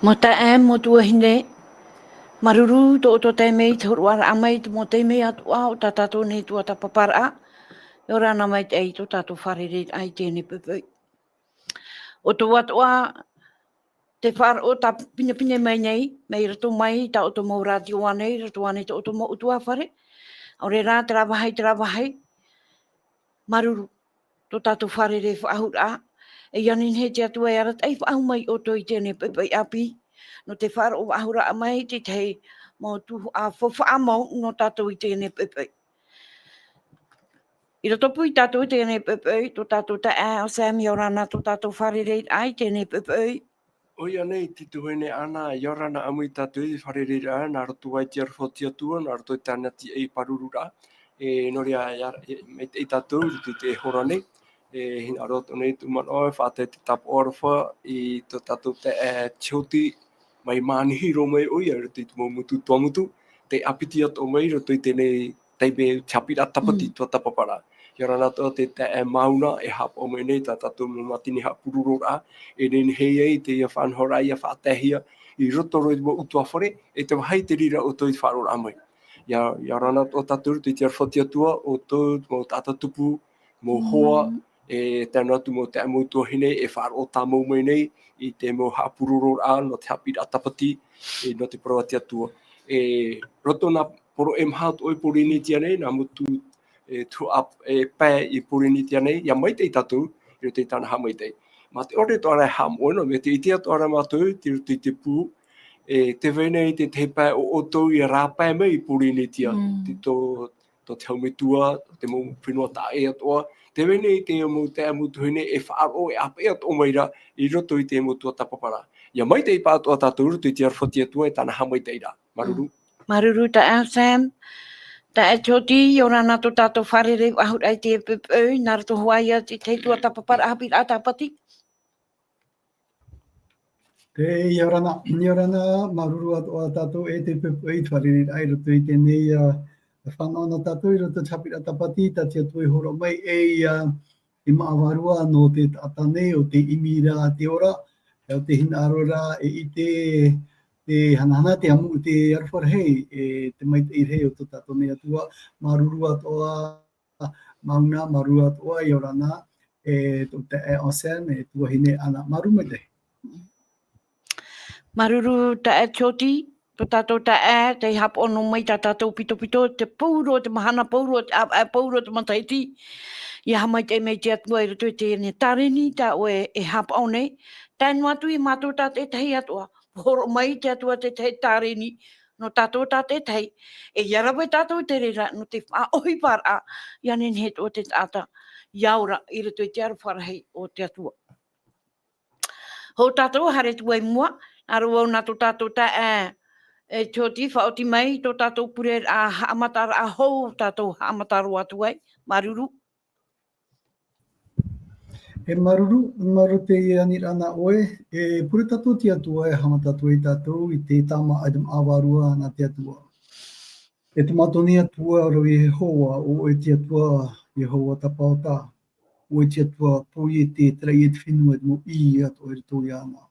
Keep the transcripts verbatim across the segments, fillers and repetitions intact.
Mau taeaʻe, mau tuahine, māuruuru tō ʻoutou taime i te hōroʻaraʻa mai i te mau taime atoʻa o tā tātou nei tuatāpaparaʻa. ʻIa ora na maitaʻi i tō tātou fārereiraʻa i teie poʻipoʻi. ʻO tō atoʻa te faʻaroʻo tāpinepine mai nei, mai roto mai i tā ʻoutou mau rātio ānei, i roto ānei tō ʻoutou mau ʻutuāfare. ʻAore rā, terā vāhi, terā vāhi. Māuruuru tō tātou fārerei faʻahou ra. E ʻia nehenehe te Atua e arataʻi faʻahou mai ʻoutou i teie poʻipoʻi ʻāpī, nō te faʻaroʻo faʻahou ra mai i te tahi mau tuhaʻa faufaʻa mau nō tātou i teie poʻipoʻi. I roto pū ia tātou i teie poʻipoʻi, tō tātou taeaʻe ʻo Sam, ʻia ora na tō tātou fārereiraʻa i teie poʻipoʻi. ʻOia nei, te tuahine Ana, ʻia ora na ʻāmui tātou i te fārereiraʻa, nā roto i te aroha o te Atua, nā roto i tāna tiʻa i pāruru ra. E, nō reira, ʻia, e, maitaʻi tātou, i roto i teie hora nei. E, hinaʻaro atoʻa nei tōʻu manaʻo, e faʻatae te tāpaʻo aroha i tō tātou taeaʻe Tioti, mai Manihiro mai ʻoia, i roto i te mau motu Tuamotu, tei ʻāpiti atoʻa mai, i roto i teie taime te haʻapiʻiraʻa tāpati tuatāpaparaʻa. ʻIa ora na atoʻa te taeaʻe Mauna e haʻapaʻo mai nei tā tātou mau mātini haʻapurororaʻa, e nehenehe ai teie faʻanahoraʻa ʻia faʻataehia i roto roa i te mau ʻutuāfare, e te vāhi te reira ʻoutou i faʻaroʻoraʻa mai. ʻIa, ʻia ora na atoʻa tātou i te aroha o te Atua, ʻoutou, mau taʻata tupu, mau hoa, e tae noa atu mau taeaʻe mau tuahine, e faʻaroʻo tāmau mai nei i te mau haʻapurororaʻa nō te haʻapiʻiraʻa tāpati, e nō te parau a te Atua. E roto nā poro e maha atoʻa i Pōrīnetia nei, nā motu e tuhaʻa, e pae i Pōrīnetia nei, ʻia maitaʻi tātou, i roto i tāna haʻamaitaʻi. Mā te ʻore atoʻa ra e haʻamoʻe noa, mea tē ʻite atoʻa ra mātou, i roto i te pū, e tē vai nei te tahi pae o ʻoutou ʻia rāpae mai i Pōrīnetia, te tō, tō te hau metua, te mau fenua taʻa ʻē atoʻa, tē vai nei te mau taeaʻe mau tuahine e faʻaroʻo, e ʻāpeʻe atoʻa mai ra, i roto i te mau tuatāpaparaʻa. ʻIa maitaʻi paʻatoʻa tātou, i roto i te aroha o te Atua e tāna haʻamaitaʻiraʻa. Māuruuru. Māuruuru taeaʻe Sam. Taeaʻe Tioti, ʻia ora na tō tātou fārerei faʻahou ra i teie poʻipoʻi, nā roto hoʻi ia i te tuatāpaparaʻa haʻapiʻiraʻa tāpati. Te, ʻia ora na, ʻia ora na, māuruuru atoʻa tātou e te poʻipoʻi i te fārereiraʻa i roto i teie, ā, fānaʻo na tātou i roto i te haʻapiʻiraʻa tāpati, tā te Atua i hōroʻa mai e ʻia, ʻia māʻa vārua nō te taʻata nei, ʻo tē ʻimi ra te ora, ʻo tē hinaʻaro ra e ʻite, te hanahana, te ʻamu, te aroha rahi, e te maitaʻi rahi o tō tātou nei Atua. Māuruuru atoʻa, Mauna, māuruuru atoʻa, ʻia ora na, e tō taeaʻe Sam, e tuahine Ana, māuruuru maitaʻi. Māuruuru taeaʻe Tioti, tō tātou taeaʻe, tei haʻapaʻo noa mai tā tātou pitopito, te pauroa o te mahana, pauroa o te ʻāvaʻe, pauroa o te matahiti. ʻIa haʻamaitaʻi mai te Atua i roto i teie tāreni tā ʻoe e haʻapaʻo nei. Tae noa atu ia mātou tātaʻitahi atoʻa, hōroʻa mai te Atua te tahi tāreni nō tātou tātaʻitahi. E ʻia rave tātou i te reira nō te faʻaʻohiparaʻa, ʻia nehenehe atoʻa te taʻata ʻia ora i roto i te aroha rahi o te Atua. Hou tātou, haere atu i mua, nā roto i tō tātou taeaʻe, e Tioti, faʻaoti mai tō tātou pureraʻa, haʻamataraʻa hou tātou haʻamata roa atu ai, māuruuru. E māuruuru, māuruuru teie aniraʻa nā ʻoe, e pure tātou te Atua, e haʻamata atu ai tātou i te tāmā ʻaitamaʻa vārua nā te Atua. E tō mātou nei Atua, ʻo Iehova, ʻo ʻoe te Atua, Iehova Tapaota, ʻo ʻoe te Atua, pō ʻoe te taraʻi e te fenua, e te mau ʻī atoʻa i roto iāna.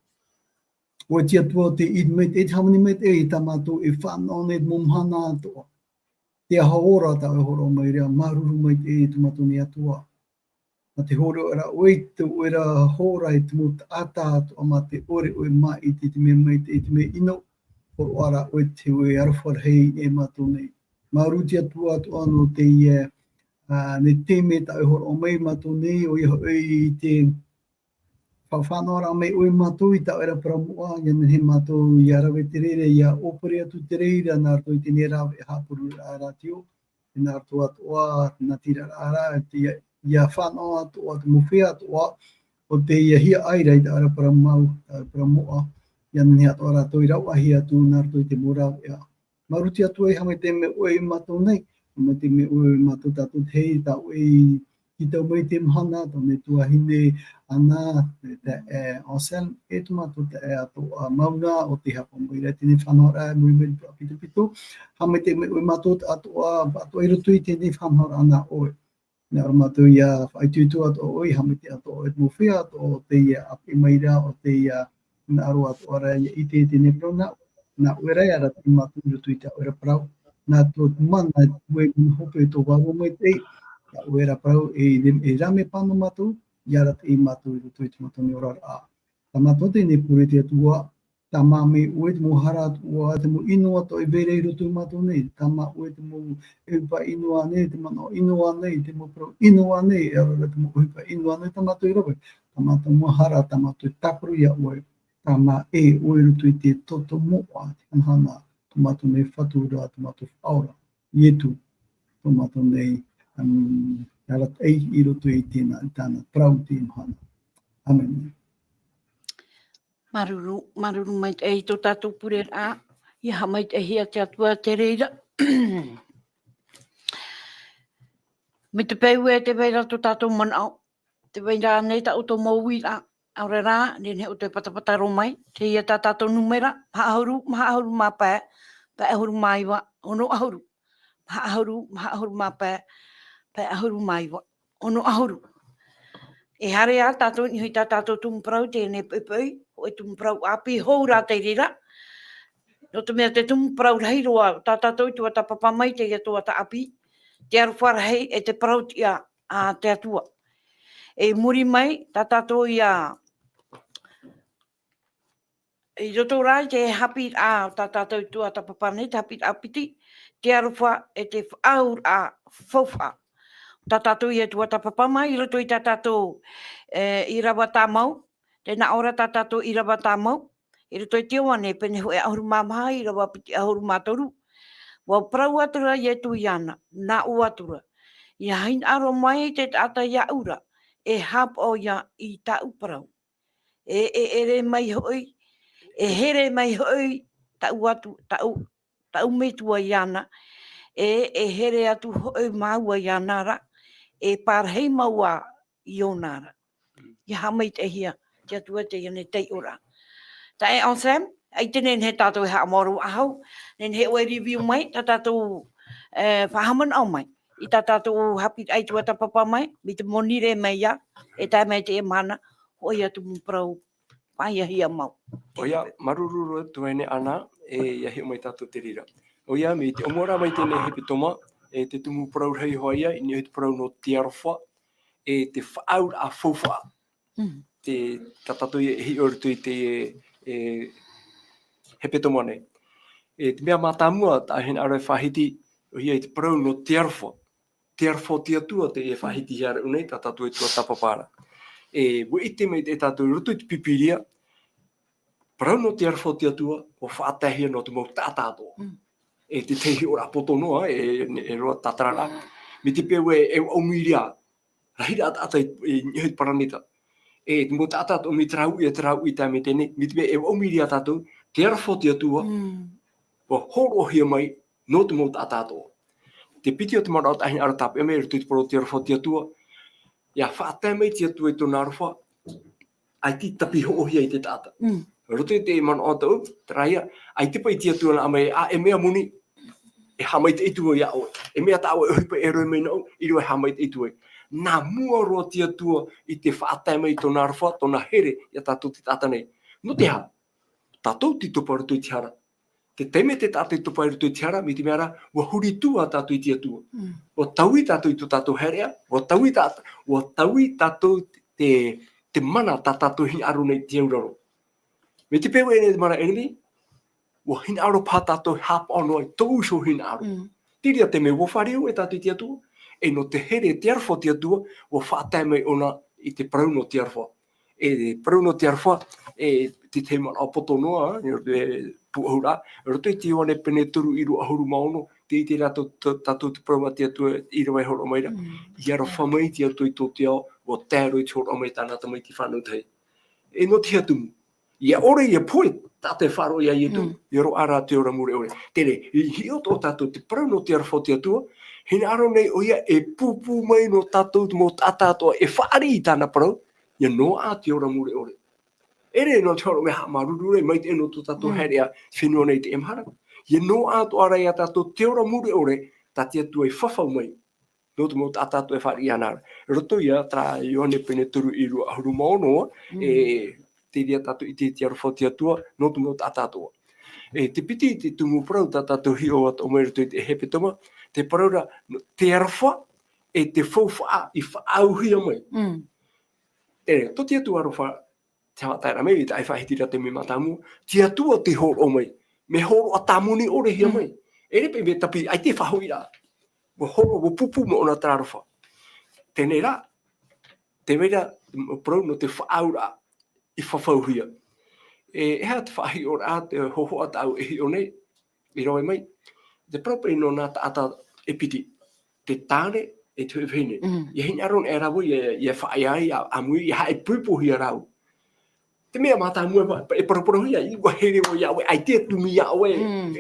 ʻO ʻoe te Atua, tē ʻite mai, e te hāmani maitaʻi tā mātou e fānaʻo nei, te mau mahana atoʻa. Te aho ora tā ʻoe e hōroʻa mai ra, māuruuru maitaʻi tō mātou nei Atua. Mā te hōroʻa ra ʻoe i tō ʻoe ra hora i te mau taʻata atoʻa, mā te ʻore ʻoe e māʻiti i te mea maitaʻi, i te mea ʻino, hōroʻa ra ʻoe i te hōʻē aroha rahi e mātou nei. Māuruuru te Atua atoʻa nō teie, ā, nei taime tā ʻoe e hōroʻa mai ia mātou nei, ʻoia hoʻi i te faʻafānaʻoraʻa mai ʻoe ia mātou i tā ʻoe ra parau moʻa, ʻia nehenehe mātou ʻia rave i te reira, ʻia ʻōpere atu i te reira, nā roto i teie rāveʻa haʻapurororaʻa rātio, e nā roto atoʻa, nā te tīraʻa ra, te ʻia, ʻia fānaʻo atoʻa, te mau feiā atoʻa, ʻo tē ʻia hiaʻai ra i tā ʻoe ra parau mau, tā ʻoe ra parau moʻa, ʻia nehenehe atoʻa rātou e rauʻahia atu, nā roto i te mau rāveʻa. Māuruuru te Atua e haʻamaitaʻi mai ʻoe ia mātou nei, haʻamaitaʻi mai ʻoe ia mātou tātou te hei, tā ʻoe i tītau mai i teie mahana, tō nei tuahine Ana, e, e, Anselme, e tō mātou taeaʻe atoʻa, ā, Mauna, ʻo tē haʻapaʻo mai ra i teie faʻanahoraʻa, e muri mai i te pitopito. Haʻamaitaʻi mai ʻoe ia mātou atoʻa, atoʻa i roto i teie faʻanahoraʻa nā ʻoe. Nā ʻō ra mātou ʻia faʻaitoito atoʻa ʻoe, haʻamaitaʻi atoʻa ʻoe i te mau feiā atoʻa, ʻo tē ʻia ʻāpeʻe mai ra, ʻo tē ʻia hinaʻaro atoʻa ra ia ʻite i teie nei parau, nā, nā ʻoe rā e arataʻi mātou i roto i tā ʻoe ra parau, nā tō te mana, ʻoe i tōna hope, tō vārua maitaʻi, tā ʻoe ra parau, e, e, e rave pāno mātou, ia arataʻi mātou i roto i tō mātou nei oraraʻa. Tā mātou teie nei pure, te Atua, Tāmā mai ʻoe te mau hara atoʻa, te mau ʻino atoʻa e vai ra i roto ia mātou nei. Tāmā ʻoe te mau ʻohipa ʻino ānei, te manaʻo ʻino ānei, te mau parau ʻino ānei, e ʻaore rā te mau ʻohipa ʻino ānei tā mātou e rave. Tā mātou mau hara, tā mātou e tāparu ia ʻoe. Tāmā ʻē ʻoe i roto i te toto moʻa, te hanahana, tō mātou nei Fatu ra, tō mātou Faʻaora, Ietu, tō mātou nei, um, arataʻi i roto i tēnā, i tāna parau i teie mahana. ʻĀmene. Māuruuru, māuruuru maitaʻi i tō tātou pureraʻa, ia haʻamaitaʻihia te Atua te reira. Mai te peu e te vai ra tō tātou manaʻo, te vai ra ānei tā ʻoutou mau uiraʻa, ʻaore rā, nehenehe ʻoutou e patapataro mai, teie tā tātou nūmera, maha ʻahuru, maha ʻahuru mā pae, pae ʻahuru mā iva, ono ʻahuru. Maha ʻahuru, maha ʻahuru mā pae, pae ʻahuru mā iva, ono ʻahuru. E haere ā tātou i niʻa i tā tātou tumu parau i teie nei poʻipoʻi, hōʻē tumu parau ʻāpī hou rā te reira. Nō te mea te tumu parau rahi roa tā tātou i tuatāpapa mai, teie tuatāpaparaʻa, te aroha rahi e te parau tiʻa a te Atua. E i muri mai, tā tātou ia i roto rā i te haʻapiʻiraʻa tā tātou i tuatāpapa nei, te haʻapiʻiraʻa piti, te aroha e te faʻaauraʻa faufaʻa. Tā tātou ia tuatāpapa mai, i roto i tā tātou, e, ʻīrava tāmau, tē nā ʻō ra tā tātou ʻīrava tāmau, i roto i te Ioane, pene hōʻē ʻahuru mā maha, ʻīrava piti ʻahuru mā toru. ʻUa parau atu ra Ietu iāna, nā ʻō atu ra, ia hinaʻaro mai te taʻata iāʻu ra, e haʻapaʻo ia i tāʻu parau. E, e ʻere mai hoʻi, e here mai hoʻi tāʻu atu, tāʻu, tāʻu Metua iāna, e, e here atu hoʻi māua iāna ra, e parahi māua iāna ra. Ia haʻamaitaʻihia te Atua i teie nei taiʻoraʻa. Taeaʻe Anselme, ʻaita e nehenehe tātou e haʻamaoro faʻahou, nehenehe ʻoe e review mai, tā tātou, e, faʻahaʻamanaʻo mai i tā tātou haʻapiʻiraʻa i tuatāpapa mai, mai te moni rē mai ia, e tae mai i teie mahana, hōʻē atu mau parau faʻahiahia mau. ʻOia, māuruuru roa e tuahine Ana, e, ʻia hiʻo mai tātou te reira. ʻOia, mai te ʻōmuaraʻa mai teie nei hepetoma, e te tumu parau rahi hoʻi ia, i niʻa i te parau nō te aroha, e te faʻaauraʻa faufaʻa. Mm. Te, tā tātou e hiʻo i roto i te, e, hepetoma nei. E te mea mātāmua, tā hinaʻaro e faʻahiti, ʻoia i te parau nō te aroha. Te aroha o te Atua tē faʻahitihia ra nei, tā tātou e tuatāpapa ra. E, ʻua ʻite mai tātou i roto i te Pīpīria, parau nō te aroha o te Atua, ʻua faʻataehia nō te mau taʻata atoʻa. Mm. E te tahi hiʻoraʻa poto noa, e, e roa tātararaʻa. Mai te peu e, e ʻaumiria, rahiraʻa taʻata i, i niʻa i te paraneta. E te mau taʻata atoʻa mai terā uʻi, e terā uʻi, tae mai teie nei, mai te peu e ʻaumiria tātou, te aroha o te Atua, Mm. ʻua hōroʻahia mai, nō te mau taʻata atoʻa. Te piti o te manaʻo tā hinaʻaro e tāpeʻa mai, i roto i te parau te aroha o te Atua, ʻia faʻatae mai te Atua i tōna aroha, ʻaita i tāpiʻi-hoʻo-hia i te taʻata. Mm. Roto i te manaʻo atoʻa, terā ia, ʻaita paʻi te Atua nā mai, ā, e mea moni, e haʻamaitaʻi atu vau iā ʻoe. E mea tā ʻoe e ʻohipa e rave mai nāʻu, ʻīrava e haʻamaitaʻi atu vau. Nā mua roa te Atua i te faʻatae mai tōna aroha, tōna here, iā tātou te taʻata nei. Nō te aha? Tātou tei topa roto i te hara. Te taime te taʻata i topa i roto i te hara, mai te mea ra, ʻua huri atu tātou i te Atua. Mm. ʻUa taui tātou i tō tātou haereʻa, ʻua taui tātou, ʻua taui tātou te, te mana tā tātou hinaʻaro nei i te auraro. Mai te peu e nei te mana enemy, ʻua hinaʻaro paha tātou e haʻapaʻo noa i tō iho hinaʻaro. Mm. Te reira te mea ʻua fāriu e tātou i te Atua, e nō te here, te aroha o te Atua, ʻua faʻatae mai ʻōna i te parau nō te aroha. E parau nō te aroha, e te tahi manaʻo poto noa, e, e pūʻohu ra, roto i te Ioane pene toru ʻīrava ʻahuru mā ono, tē ʻite ra tātou, tā, tātou te parau a te Atua, ʻīrava e hōroʻa mai ra, Mm. ʻia aroha mai te Atua i tō te ao, ʻua tae roa i te hōroʻa mai tāna Tamaiti fānau tahi. E nō te aha tumu? ʻIa ʻore ʻia pohe, taʻata e faʻaroʻo iā Ietu, Mm. ʻia roaʻa rā te ora mure ʻore. Terā, i hiʻo atoʻa tātou te parau nō te aroha o te Atua, hinaʻaro nei ʻoia e pūpū mai nō tātou te mau taʻata atoʻa e fāriʻi i tāna parau, ʻia noaʻa te ora mure ʻore. ʻEʻere nō te hōroʻa mea haʻamāuruuru ra, mai te, nō tō tātou Mm. haereʻa fenua nei i teie mahana. ʻIa noaʻa atoʻa ra iā tātou te ora mure ʻore, tā te Atua i fafau mai. Nō te mau taʻata atoʻa e fāriʻi iāna ra. Roto ia, terā Ioane pene toru ʻīrava ʻahuru mā ono, Mm. e, te reira tātou i te, te aroha o te Atua, nō te mau taʻata atoʻa. E, te piti, te tumu parau tā tātou hiʻo atoʻa mai roto i te hepetoma, te parau ra, te aroha, e te faufaʻa, i faʻaauhia mai. Mm. Te, tō te Atua aroha, te haʻapaʻo ra mai, i te faʻahiti ra te mea mātāmua, te Atua tei hōroʻa mai, mea hōroʻa tāmoni ʻore hia Mm. mai. E rere paʻi mea tāpiri, ʻaita e faʻahoʻiraʻa. ʻUa hōroʻa, ʻua pūpū mai ʻōna terā aroha. Teie rā, tē vai ra, parau nō te faʻaauraʻa, i fafauhia. E, e aha te faʻahiʻoraʻa, te hōhoʻa tāʻu e hiʻo nei, i rave mai. Te parau paʻi nō nā taʻata e piti. Te tāne, e te hōʻē vahine. Mm. ʻIa hinaʻaro anaʻe rāua, ʻia, ʻia faʻaea ai, ʻa, ʻāmui, ʻia haʻapiʻipiʻihia rāua. Te mea mātāmua, e pa-, e paraparauhia, ʻua here ʻoe iā ʻoe, ʻaita e tūmi iā ʻoe. Mm.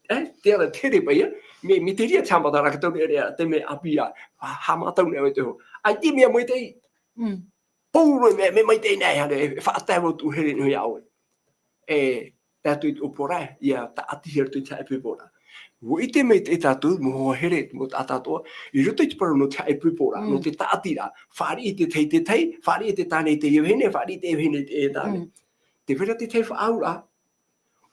E, te ara, te here paʻi, e. Mea, mea te reira te haʻamataraʻa, ka tauturu ra, te mea ʻāpī ā, ā, haʻamātau nei ʻoe te hō. ʻAita e mea maitaʻi. Mm. Pauroa, mea, mea maitaʻi nei, haere, e faʻatae vau tōʻu here noa iā ʻoe. E, tātou i te ʻōpuaraʻa, ʻia tāʻatihia i roto i te haʻaipoiporaʻa. ʻUa ʻite maitaʻi tātou, mau hoa here, mau taʻata atoʻa, i roto i te parau nō te haʻaipoiporaʻa, Mm. nō te tāʻatiraʻa, fāriʻi te tahi i te tahi, fāriʻi te tāne i teie vahine, fāriʻi te vahine i te tāne. Mm. Tē vai ra te tahi faʻaauraʻa,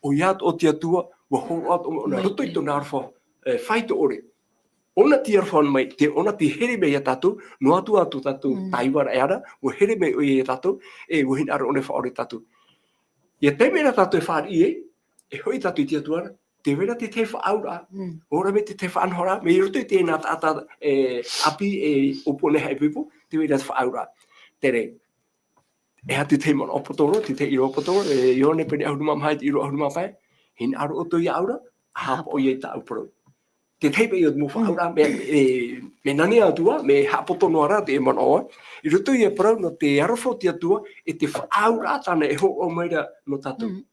ʻoia atoʻa te Atua, ʻua hōroʻa atoʻa mai ʻōna, Mai roto i te tōna aroha, e, faito ʻore. ʻŌna tei aroha mai, te, ʻōna tei here mai iā tātou, noa atu ā tō tātou Mm. taivaraʻa ra, ʻua here mai ʻoia iā tātou, e, ʻua hinaʻaro ʻōna e faʻaora iā tātou. ʻIa taime ra tātou e fāriʻi ai, e hoʻi tātou i te Atua ra, tē vai ra te tahi faʻaauraʻa, Mm. ʻaore rā mai te tahi faʻanahoraʻa, mai roto i teie nā taʻata, e, ʻāpī, e, ʻōpua nei haʻaipoipo, tē vai ra te faʻaauraʻa. Terā, e aha te tahi manaʻo poto roa, te tahi ʻīrava poto roa, e Ioane pene ʻahuru mā maha i te ʻīrava ʻahuru mā pae, hinaʻaro ʻoutou iāʻu ra, haʻapaʻo ia i tāʻu parau. Te tahi paʻi o te mau faʻaauraʻa, Mm. mea, e, mea nani atu ā, mea haʻapoto noa ra te manaʻo, i roto i te parau nō te aroha o te Atua, e te faʻaauraʻa tāna e hōroʻa mai ra nō tātou. Mm.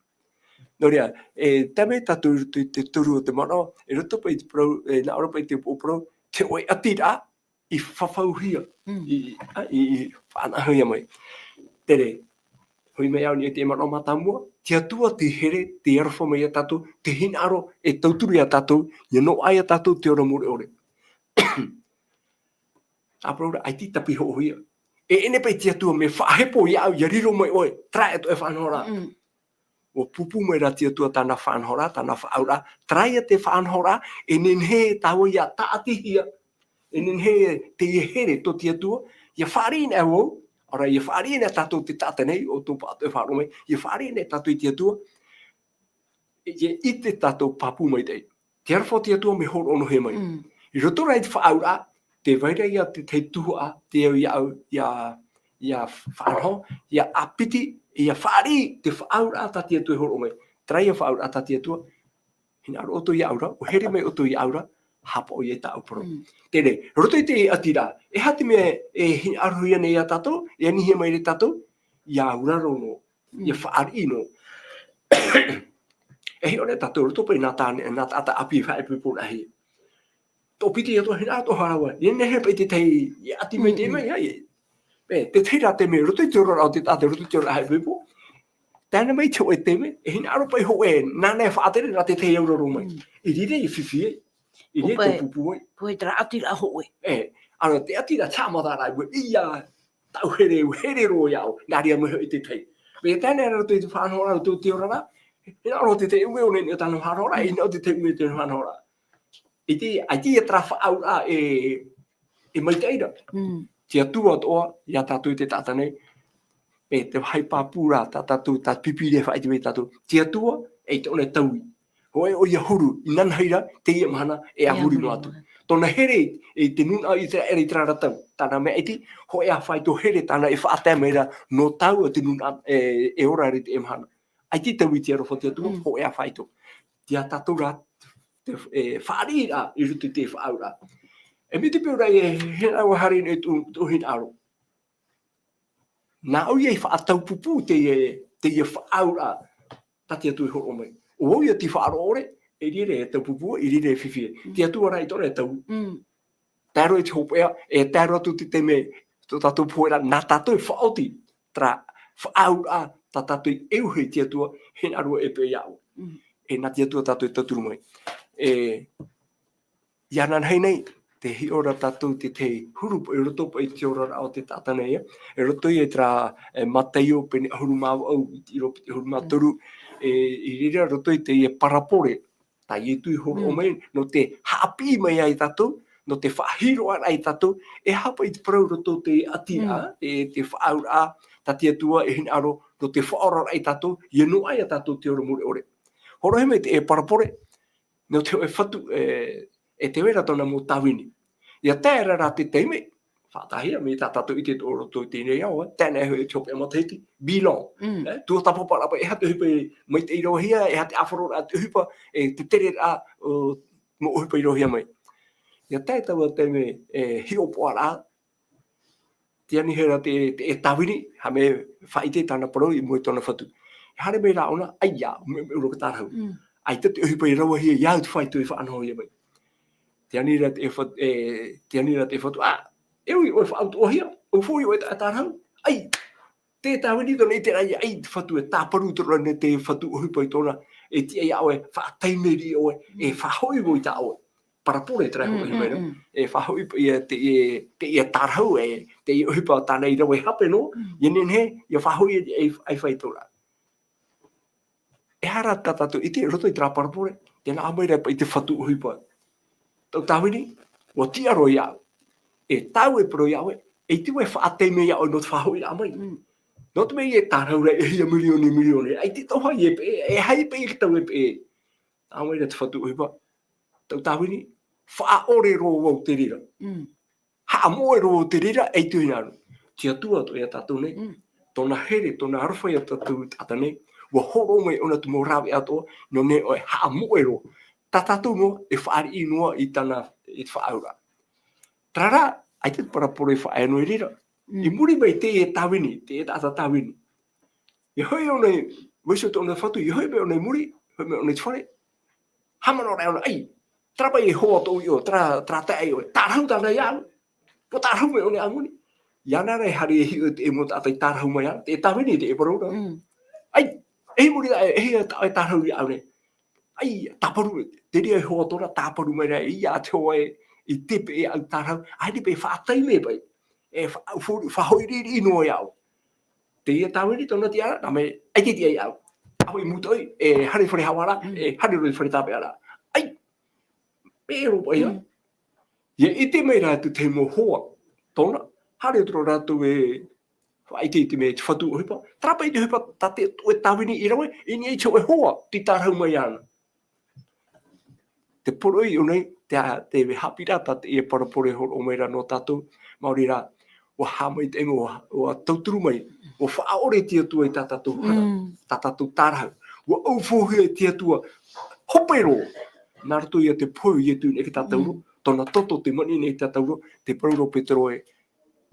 Nō reira, e, tae mai tātou i roto i te toru o te manaʻo, i roto paʻi i te parau, e, nā ʻō ra paʻi te upoʻo parau, te hōʻē ʻatiraʻa, i fafauhia, Mm. i, i, a, i, i faʻanahohia mai. Terā, hoʻi mai au nei i te manaʻo mātāmua, te Atua tei here, tei aroha mai iā tātou, tei hinaʻaro, e tauturu iā tātou, ʻia noaʻa iā tātou te ora mure ʻore. Tāpura, ʻaita e tāpiri hoʻohia. E, e nehenehe paʻi te Atua mea faʻahepo iāʻu, ʻia riro mai ʻoe, terā atoʻa e faʻanahoraʻa. Mm. ʻUa pūpū mai ra te Atua tāna faʻanahoraʻa, tāna faʻaauraʻa, terā ia te faʻanahoraʻa, e nehenehe tāua ʻia tāʻatihia, e nehenehe teie here tō te Atua, ʻia fāriʻi anaʻe vau, ʻaore rā, ʻia fāriʻi anaʻe tātou te taʻata nei, ʻo tō pāʻatoʻa e faʻaroʻo mai, ʻia fāriʻi anaʻe tātou i te Atua, e, e ʻite tātou pāpū maitaʻi. Te aroha o te Atua mea hōroʻa noa hia mai. Mm. I roto rā i te faʻaauraʻa, tē vai ra ia te tahi tuhaʻa, te au iāʻu, ʻia, ʻia faʻanaho, ʻia ʻāpiti, ʻia fāriʻi te faʻaauraʻa tā te Atua e hōroʻa mai. Terā ia faʻaauraʻa tā te Atua, hinaʻaro ʻoutou iāʻu ra, ʻua here mai ʻoutou iāʻu ra, haʻapaʻo ia i tāʻu parau. Mm. Terā, roto i te ʻatiraʻa, e aha te mea e hinaʻarohia nei iā tātou, e anihia mai ra iā tātou, ʻia auraro noa, ʻia Mm. fāriʻi noa. E hiʻo ra tātou roto paʻi nā tāne, nā taʻata ʻāpī faʻaipoipo rahi. Tō piti ia tō hinaʻaro tō hānere, e nehenehe paʻi te tahi, ʻia ʻati mai te Mm, mm. mea, ʻia, ʻia. E, te tahi rā te mea, roto i te oraraʻa o te taʻata, roto i te oraraʻa haʻaipoipo. Tae noa mai te hōʻē taime, e hinaʻaro paʻi hōʻē, nāna e faʻatere, nā te tahi e auraro mai. Mm. I reira e fifi ai. I reira e Hōpē. taupupū ai. Hōpē terā ʻatiraʻa hōʻē. E, ʻānō, te ʻatiraʻa te haʻamataraʻa, ʻua ʻī ia tāʻu here, ʻua here roa iāʻu, nā reira mea hoʻi te tahi. Mea tae noa ra roto i te faʻanahoraʻa, roto i te oraraʻa, hinaʻaro te tahi, ʻua ʻore nei tāna faʻanahoraʻa, Mm. hinaʻaro te tahi, ʻua ʻore tāna faʻanahoraʻa. ʻAita, ʻaita ia terā faʻaauraʻa e, e maitaʻi ra. Mm. Te Atua atoʻa, iā tātou te taʻata nei, e te vāhi pāpū ra, tā tātou, tā te Pīpīria e faʻaʻite mai tātou. Te Atua, e tōna taui. Hōʻē ʻoia huru, inanahi ra, teie mahana, e a muri noa atu. Tōna here, e te nūnaʻa ʻĪteraʻera i terā ra tau. Tāna mea iti, hōʻē ā faito here, tāna e faʻatae mai ra, nō tāua te nūnaʻa, e, e ora ra i teie mahana. ʻAita e taui te aroha o te Atua, Mm. hōʻē ā faito. Te a tātou rā, te, e, fāriʻiraʻa i roto i te faʻaauraʻa. E mai te peu ra, e, hinaʻaro haere nei tō, tō hinaʻaro. Nā ʻoe ia i faʻataupupū teie, teie faʻaauraʻa, tā te Atua i hōroʻa mai. ʻO vau ia tei faʻaroʻo ʻore, i reira e taupupū, i reira e fifi. Mm. Te Atua rā i tōna e taui. Mm. Tae roa i te hopeʻa, e tae roa atu te taime, tō tātou pohe ra, nā tātou e faʻaoti, terā faʻaauraʻa, tā tātou e ʻeuhe i te Atua, hinaʻaro e peʻe iāʻu. Mm. E nā te Atua tātou e tauturu mai. E, ʻia nānahi nei, te hiʻo ra tātou te, te huru i roto paʻi i te oraraʻa o te taʻata nei, e roto i terā, e, Mataio pene ʻahuru mā vaʻu, i te ʻīrava piti ʻahuru mā toru, e, i reira roto i teie parabole, tā Ietu i hōroʻa mai, nō te haʻapiʻi mai ai tātou, nō te faʻahiroʻaraʻa ia tātou, e aha paʻi te parau roto te ʻati ra, e, te faʻaauraʻa, tā te Atua e hinaʻaro, nō te faʻaoraraʻa ia tātou, ʻia noaʻa ia tātou te ora mure ʻore. Hōroʻahia mai te, e, parabole, nō te hōʻē fatu, e, e te vai ra tōna mau tāvini. ʻIa tae ra rā te taime, faʻataʻahia mai tā tātou i te tō roto i teie nei ao, e, tae noa hoʻi te hopeʻa matahiti, bilan. E, tuatāpaparaʻa paʻi, e aha te ʻohipa i maitaʻi rāveʻa, e aha te ʻāfaroraʻa te ʻohipa, e, te tereraʻa, o, mau ʻohipa i rāveʻa mai. ʻIa tae taua taime, e, hiʻopoʻaraʻa, tei anihia ra te, te, e tāvini, haere mai faʻaʻite i tāna parau i mua i tōna fatu. E haere mai rā ʻōna, ʻaita, meʻumeʻu roa te tārahu. ʻAita te ʻohipa i rāveʻa ia au te fatu e faʻanahohia mai. Tei anihia ra te, e fat-, e, tei anihia ra te fatu, ā, e ui, ʻoe faʻautuʻahia, ʻua fou ʻoe i te tārahu. ʻAi, te tāvini tōna i te raʻi, ʻai, te fatu e tāparu tōna nei te fatu ʻohipa i tōna, e tiʻa ia ʻoe, faʻataime riʻi ʻoe, e faʻahoʻi vau i tā ʻoe. Parabole terā e hōroʻahia mai ra. E faʻahoʻi ia te, e, teie tārahu, e, teie ʻohipa tāna i rave hape noa, ʻia nehenehe, ʻia faʻahoʻi e, e, e fai tōna. E aha rā tā tātou i ʻite, roto i terā parabole, tē nā ʻō mai ra paʻi te fatu ʻohipa. Tau tāvini, ʻua tiʻa roa ia au. E tāʻu e parau ia ʻoe, e ʻaita vau e faʻataime ia ʻoe nō te faʻahoʻiraʻa mai. Nō te mea e tārahu ra e hia mirioni, mirioni, ʻaita e toʻohia e peʻe, e aha e peʻe i te tau e peʻe. Nā ʻō mai ra te fatu ʻohipa. Tau tāvini, faʻaʻore roa vau te reira. Haʻamoʻe roa vau te reira, e ʻaita e hinaʻaro. Te Atua atoʻa ia tātou nei. Tōna here, tōna aroha ia tātou taʻata nei. ʻUa hōroʻa mai ʻōna te mau rāveʻa atoʻa, nō niʻa i ʻoe haʻamoʻe roa. Tā tātou noa, e fāriʻi noa i tāna, i te faʻaauraʻa. Terā rā, ʻaita te parabole e faʻaea noa i reira. I muri mai teie tāvini, teie taʻata tāvini. ʻIa hoʻi ʻōna i, vaiiho atu ʻōna i te fatu, ʻia hoʻi mai ʻōna i muri, hoʻi mai ʻōna i te fare. Haʻamanaʻo ra ʻōna, ʻai, terā paʻi e hoa tōʻu iʻoa, terā, terā taeaʻe iʻoa, tārahu tāna ia au. ʻUa tārahu mai ʻōna i ʻāmui nei. ʻIa nā reira e haere e hiʻo i te mau taʻata i tārahu mai ana, te tāvini, te parau ra. ʻAi, e muri ra, e, e, e tārahu ia au nei. ʻAi, tāparu, te reira e hoa tōna, tāparu mai ra, ia te hoa e, i te peʻe au tārahu, ʻaita paʻi faʻataime paʻi. E fa-, fa-, faʻahoʻi riʻi noa ia au. Teie tāvini tōna tiʻaraʻa, nā mea, ʻaita e tiʻa ia au. ʻAhoʻi mūtoʻi, e haere fare haʻavāraʻa, e haere roa i te fare tāpeʻaraʻa. ʻAi, e roa paʻi ia. ʻIa ʻite mai rā atu te mau hoa, tōna, haere atu ra rātou e faʻaʻite i te mea, te fatu ʻohipa. Terā paʻi te ʻohipa, tā te, e tāvini i rave, i niʻa i te hōʻē hoa, tei tārahu mai ana. Te poroʻi o nei, te, te haʻapiʻiraʻa tā teie parabole e hōroʻa mai ra nō tātou, maori rā, ʻua haʻamaitaʻi mai, ʻua, ʻua tauturu mai, ʻua faʻaʻore te Atua i tā tātou hara, tā tātou tārahu. ʻUa ʻaufauhia e te Atua, hope roa, nā roto ia te pohe o Ietu i niʻa ia tātou roa, tōna toto tei maʻiri i niʻa ia tātou roa, te parau ra ʻo Petero ē,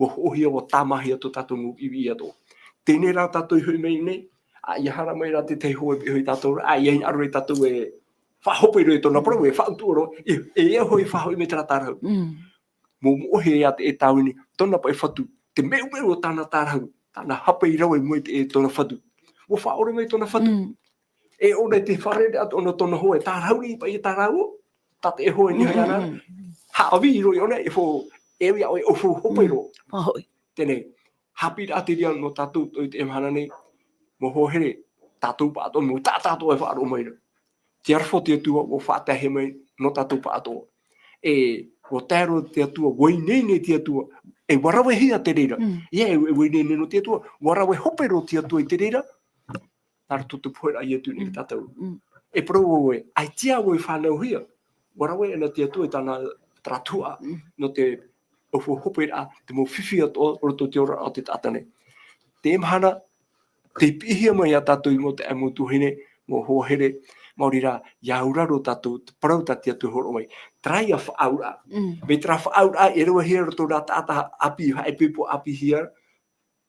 ʻua hoʻohia, ʻua tāmāhia tō tātou mau piʻipiʻi atoʻa. Teie rā tātou i hoʻi mai nei, ā, ʻia haere mai rā te tahi hoa e piʻi iho ia tātou ra, ā, ʻia hinaʻaro ra tātou e faʻahope roa i tōna parau, e faʻautuʻa roa, e, e ʻia hoʻi faʻahoʻi mai terā tārahu. Mau moʻohia ia te, e tāvini, tōna paʻi fatu, te meʻumeʻu o tāna tārahu, tāna hape i rave i mua i te, e tōna fatu. ʻUa faʻaʻore mai tōna fatu. E ʻōna i te fārerei atu ʻōna tōna hoa, e tārahu riʻi paʻi ia tārahu, tā te hoa i niʻa iāna. Haʻavī roa ʻōna, e fo, e ia ʻoe ʻaufau hope roa. Teie, haʻapiʻiraʻa terā nō tātou i teie mahana nei, mau hoa here, tātou pāʻatoʻa, mau taʻata atoʻa e faʻaroʻo mai ra. Te aroha o te Atua, ʻua faʻataehia mai nō tātou pāʻatoʻa. E, ʻua tae roa te Atua, ʻua ineine te Atua, e ʻua ravehia te reira. ʻIa, e, e ʻua ineine noa te Atua, ʻua rave hope roa te Atua i te reira, nā roto i te pohe ra a Ietu i niʻa ia tātou. E parau vau ē, ʻaita vau e fānauhia, ʻua rave ana te Atua i tāna, terā tuhaʻa, nō te ʻaufau hoperaʻa, te mau fifi atoʻa, roto i te oraraʻa o te taʻata nei. Teie mahana, tei piʻihia mai ia tātou i mua i te mau tuahine, mau hoa here, maori rā, ʻia auraro tātou, te parau tā te Atua e hōroʻa mai. Terā ia faʻaauraʻa. Mai terā faʻaauraʻa, e ravehia roto i terā taʻata ʻāpī, haʻaipoipo ʻāpīhia,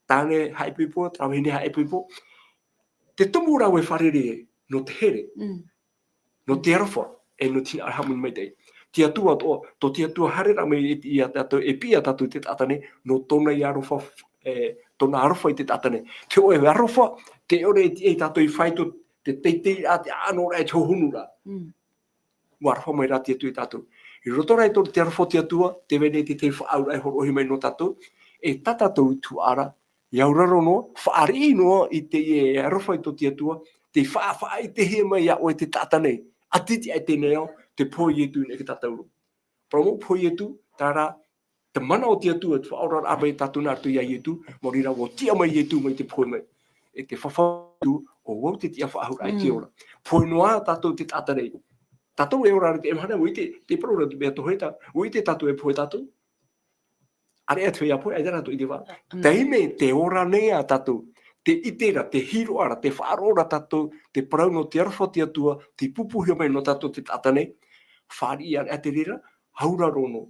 tāne haʻaipoipo, terā vahine haʻaipoipo. Te tumu rāveʻa fārerei nō te here, nō te aroha, e nō te hinaʻaro hāmani maitaʻi. Te Atua atoʻa, tō te Atua haereraʻa mai i, ia tātou, e piʻi ia tātou i te taʻata nei, nō tōna ia aroha, e, tōna aroha i te taʻata nei. Te hōʻē aroha, tē ʻore e tiʻa ia tātou i faito, te teiteiraʻa, te ʻaʻanoraʻa, te hohonuraʻa. ʻUa aroha mai rā te Atua ia tātou. I roto rā i tō te aroha o te Atua, tē vai nei te tahi faʻaauraʻa e hōroʻahia mai nō tātou, e tā tātou tuhaʻa ra, ʻia auraro noa, fāriʻi noa i teie aroha i tō te Atua, tei faʻa-, faʻaʻitehia mai iā ʻoe te taʻata nei, ʻati tiʻa i teie nei ao, te pohe o Ietu i niʻa ia tātou ra. Parau mau pohe o Ietu, terā rā, te mana o te Atua, te faʻaoraraʻa mai ia tātou nā roto iā Ietu, maori rā ʻua tiʻa mai Ietu mai te pohe mai. E te fafau atu, ʻo vau te tiʻa faʻahou raʻa i te Mm. ora. Pohe noa tātou te taʻata nei. Tātou e ora ra i te mahana, ʻua ʻite, te parau ra te mea tohe tā, ʻua ʻite tātou e pohe tātou. ʻAreʻa te feiā pohe, ʻaita rātou i ʻite vau. Mm. Taime tē ora nei ā tātou, tē ʻite ra, tē hiroʻa ra, tē faʻaroʻo ra tātou, te parau nō te aroha o te Atua, tei pupuhia mai nō tātou te taʻata nei, fāriʻi ʻareʻa te reira, auraro noa.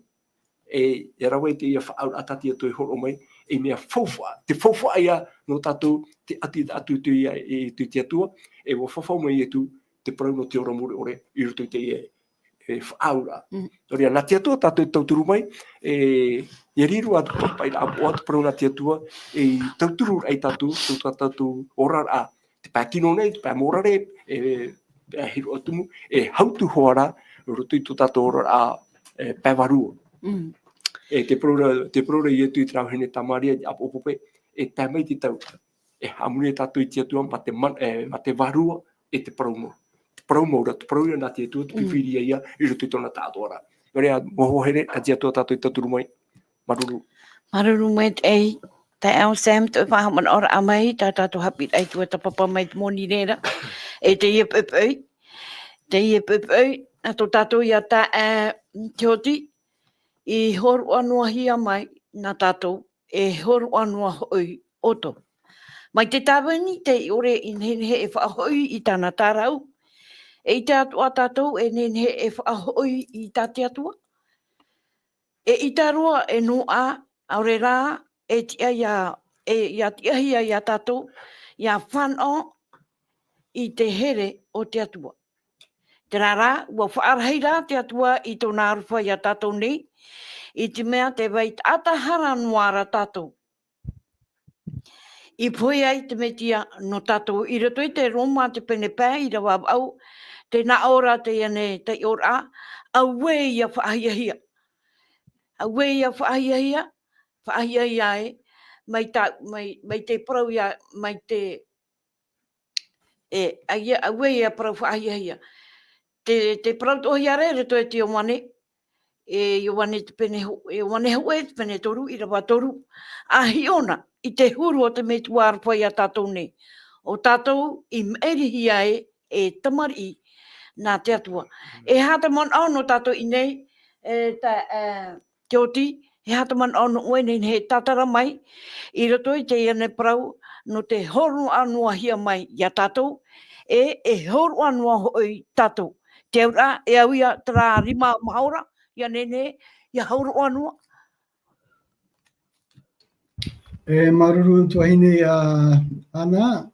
E, e rave i teie faʻaauraʻa tā te Atua e hōroʻa mai, e mea faufaʻa, te faufaʻa ia nō tātou, te ʻati atu i te, i te, i te Atua, e ʻua fafau mai Ietu, te parau nō te ora mure ʻore, i roto i teie, e, faʻaauraʻa. Mm. Nō reira, nā te Atua tātou e tauturu mai, e, ʻia riro atu paʻi, paʻi, ʻa, ʻo atu parau nā te Atua, e tauturu ai tātou, tō tā tātou oraraʻa, te pae tino nei, te pae mōrare, e, e hiro atu mu, e hautu hoʻi ra, roto i tō tātou oraraʻa, e, pae vārua. Mm. E te parau ra, te parau ra Ietu i terā vahine Tamaria, ʻia ʻāpoʻo pape, e tae mai te tau. E haʻamori tātou i te Atua, mā te man-, e, mā te vārua, e te parau mau. Te parau mau ra, te parau ia nā te Atua, te Mm. pīpīria ia, i roto i tōna taʻatoʻaraʻa. Nō reira, mau hoa here, nā te Atua tātou e tauturu mai. Māuruuru. Māuruuru maitaʻi, taeaʻe Sam, tō ʻoe faʻahaʻamanaʻoraʻa mai, tā tātou haʻapiʻiraʻa i tua, tā papa mai te moni reira. E teie poʻipoʻi, teie poʻipoʻi, nā tō tātou ia taeaʻe, e, Tioti, i hōroʻa noa hia mai, nā tātou, e hōroʻa noa hoʻi ʻoutou. Mai te tāvini, tei ʻore i nehenehe e faʻahoʻi i tāna tārahu, e ʻite atoʻa tātou e nehenehe e faʻahoʻi i tā te Atua. E ʻita roa e noaʻa, ʻaore rā, e tiʻa ia, e, ʻia tiʻahia ia tātou, ʻia fānaʻo i te here o te Atua. Terā rā, ʻua faʻarahi ra te Atua i tōna aroha ia tātou nei, i te mea tē vai taʻata hara noa ra tātou. I pohe ai te Mesia nō tātou i roto i te Roma te pene pae ʻīrava vaʻu, tē nā ʻō ra teie nei taiʻoraʻa, auē ʻia faʻahiahia. Auē ʻia faʻahiahia, faʻahiahia e, mai tā, mai, mai te parau ia, mai te, e, ʻaita, auē ʻia parau faʻahiahia. Te, te parau toʻohia ra i roto i te Ioane, e Ioane te pene ho-, e Ioane hōʻē te pene toru, ʻīrava toru. ʻA hiʻo na i te huru o te Metua aroha ia tātou nei, ʻo tātou i maʻirihia e, e tamariʻi nā te Atua. E aha te manaʻo nō tātou i nei, e, tā, e, Tioti, e aha te manaʻo nō ʻoe e nehenehe e tātara mai, i roto i teie nei parau, nō te hōroʻa noa hia mai ia tātou, e, e hōroʻa noa hoʻi tātou. Te auraʻa, e au ia terā rima mahaora, ʻia nehenehe, ʻia hōroʻa noa. E, māuruuru tuahine, a, Ana,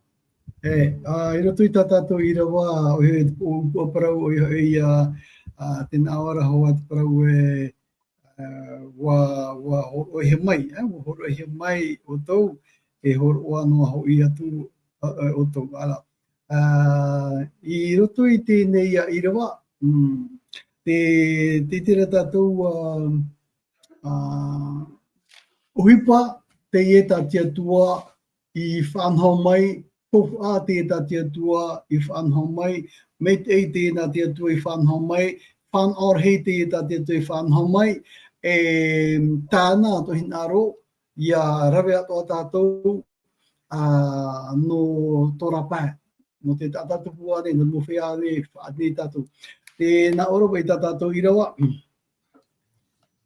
e, a, i roto i tā tātou ʻīrava, ʻoia hoʻi te upoʻo parau, ʻoia hoʻi ia, a, tē nā ʻō ra hoʻi te parau e, a, ʻua, ʻua hōroʻahia mai, e, ʻua hōroʻahia mai ʻoutou, e hōroʻa noa hoʻi atu, a, a, ʻoutou, ʻaita. A, i roto i teie nei ʻīrava, mm, te, te, te reira tātou, a, a, ʻohipa teie tā te Atua i faʻanaho mai, faufaʻa teie tā te Atua i faʻanaho mai, maitaʻi teie tā te Atua i faʻanaho mai, fānaʻo rahi teie tā te Atua i faʻanaho mai, e tāna tō hinaʻaro, ʻia rave atoʻa tātou, a, nō tō rāpae, nō te taʻata tupu ānei, nō te mau feiā ānei, faʻaʻite nei tātou. Tē nā ʻō ra hoʻi tā tātou ʻīrava,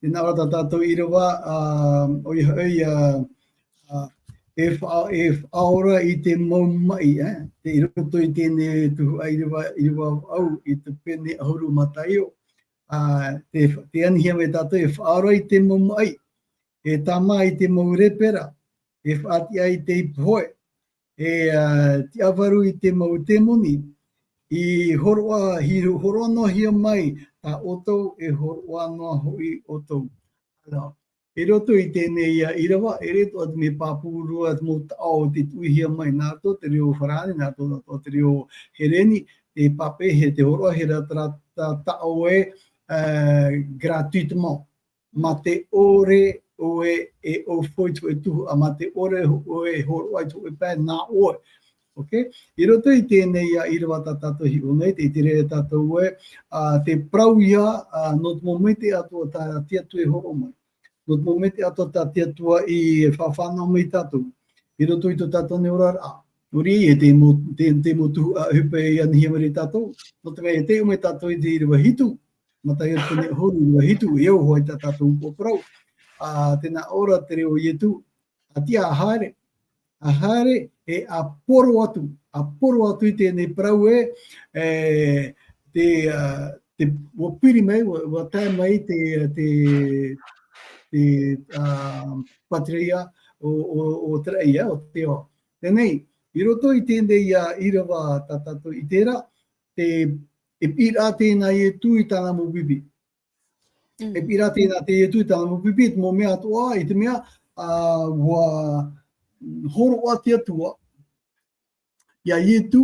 tē nā ʻō ra tā tātou ʻīrava, a, ʻoia hoʻi, a, a, e faʻa-, e faʻaora i te mau maʻi, e? Te i roto i teie nei tuhaʻa ʻīrava, ʻīrava vaʻu i te pene ʻahuru mā taʻu. A, te, tē anihia mai tātou, e faʻaora i te mau maʻi, e tāmā i te mau rēpera, e faʻatiʻa i te ipu hoe, e, a, tiʻavaru i te mau tēmoni, i hōroʻa, i hōroʻa noa hia mai tā ʻoutou, e hōroʻa noa hoʻi ʻoutou. Ānā, i roto i teie nei ʻīrava, e ʻere atoʻa te mea pāpū roa te mau taʻo tei tuʻuhia mai, nā roto te reo farāni, nā roto, nā roto te reo hereni, te pape, e te hōroʻahia ra terā, tā, taʻo ē, uh, gratuitement. Mā te ʻore ʻoe e ʻōfou i te hōʻē tuhaʻa, mā te ʻore ʻoe e hōroʻa i te hōʻē pae nā ʻoe. Ok? I roto i teie nei ïa ʻīrava tā tātou e hiʻo nei, tē ʻite ra tātou ē, ā, te parau ïa, ā, nō te mau maitaʻi atoʻa tā te Atua i hōroʻa mai. Nō te mau maitaʻi atoʻa tā te Atua i faʻafānaʻo mai ia tātou. I roto i tō tātou nei oraraʻa. Nō reira, e te mau, te, te mau tuhaʻa ʻohipa e anihia mai ra ia tātou. Nō te mea e taiʻo mai tātou i te ʻīrava hitu. Mataio pene ʻahuru, ʻīrava hitu, e au hoʻi tā tātou upoʻo parau. Ā, tē nā ʻō ra te reo o Ietu, ʻa tiʻa ā haere, ʻa haere, e ʻa poro atu, ʻa poro atu i teie nei parau ē, e, te, ā, te, ʻua piri mai, ʻua, ʻua tae mai te, te, te, ā, pātireia o, o, o te raʻi, ā, o te ao. Teie nei, i roto i teie nei ïa ʻīrava tā tātou i ʻite ra, te, e piʻiraʻa teie nā Ietu i tāna mau pipi. Mm. E piʻiraʻa teie nā te Ietu i tāna mau pipi, te mau mea atoʻa, i te mea, ā, ʻua hōroʻa te Atua ia Ietu,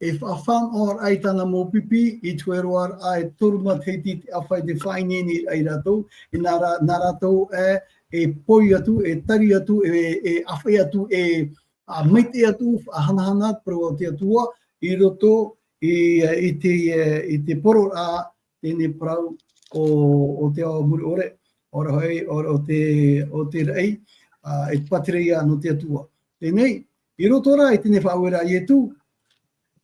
e faʻafānaʻoraʻa i tāna mau pipi, i te hōroʻaraʻa e toru matahiti i te ʻāfaʻi, tē faʻaineineraʻa ia rātou, e nā rā-, nā rātou ē, e pohe atu, e tari atu, e, e ʻāfaʻi atu, e, ā, maitaʻi atu, faʻahanahana te parau o te Atua, i roto i, i te, i te pororaʻa, teie nei parau o, o te ao mure ʻore, ʻaore hoʻi, ʻaore, o te, o te raʻi, ā, e pātireia nō te Atua. Teie nei, i roto rā i teie nei faʻaueraʻa a Ietu,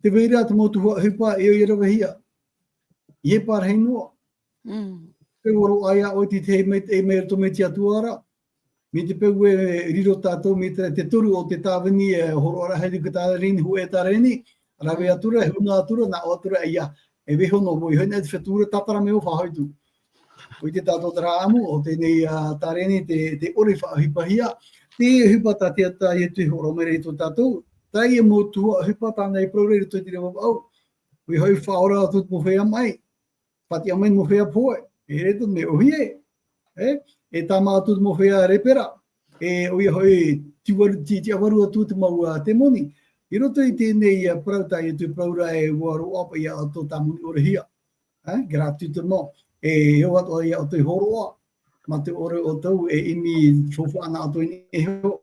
tē vai ra te mau tuhaʻa ʻohipa e ʻoia e ravehia. ʻIa e pārahi noa. Mm. Peu ʻua roaʻa ia ʻoe i te tahi maitaʻi mai roto mai te Atua ra. Mai te peu e riro tātou, mai te, te toru o te tāvini, e hōroʻa ra, haere i te tāvini, hōʻē tāvini, rave atu ra, e huna atu ra, nā ʻō atu ra, ʻaita, e vaiiho noa vau, ʻoia hoʻi nā te fetū ra, tātara mai vau faʻahotu. ʻUa ʻite tātou terā ʻāʻamu, ʻo teie nei, ā, tāvini, tē, tē ʻore i faʻaʻohipahia, te ʻohipa tā te, tā Ietu i hōroʻa mai ra ia tātou, teie mau tuhaʻa ʻohipa tāna i parau ra i roto i te reo vavaʻu. ʻOia hoʻi, faʻaora atu te mau feiā maʻi. Faʻatiʻa mai te mau feiā pohe, e ʻere atoʻa te mea ʻōhie, e, e tāmā atu te mau feiā repera, e, ʻoia hoʻi, tiʻavaru, ti-, tiʻavaru atu te mau, ā, temoni. I roto i teie nei, ā, parau tā Ietu i parau ra ē, ʻua roaʻa paʻi ia ʻoutou tāmoni ʻorehia. E, gratuitement. E, e ʻoaʻoa atoʻa ia ʻoutou i hōroʻa, mā te ʻore ʻoutou e ʻimi faufaʻa na ʻoutou i niʻa iho.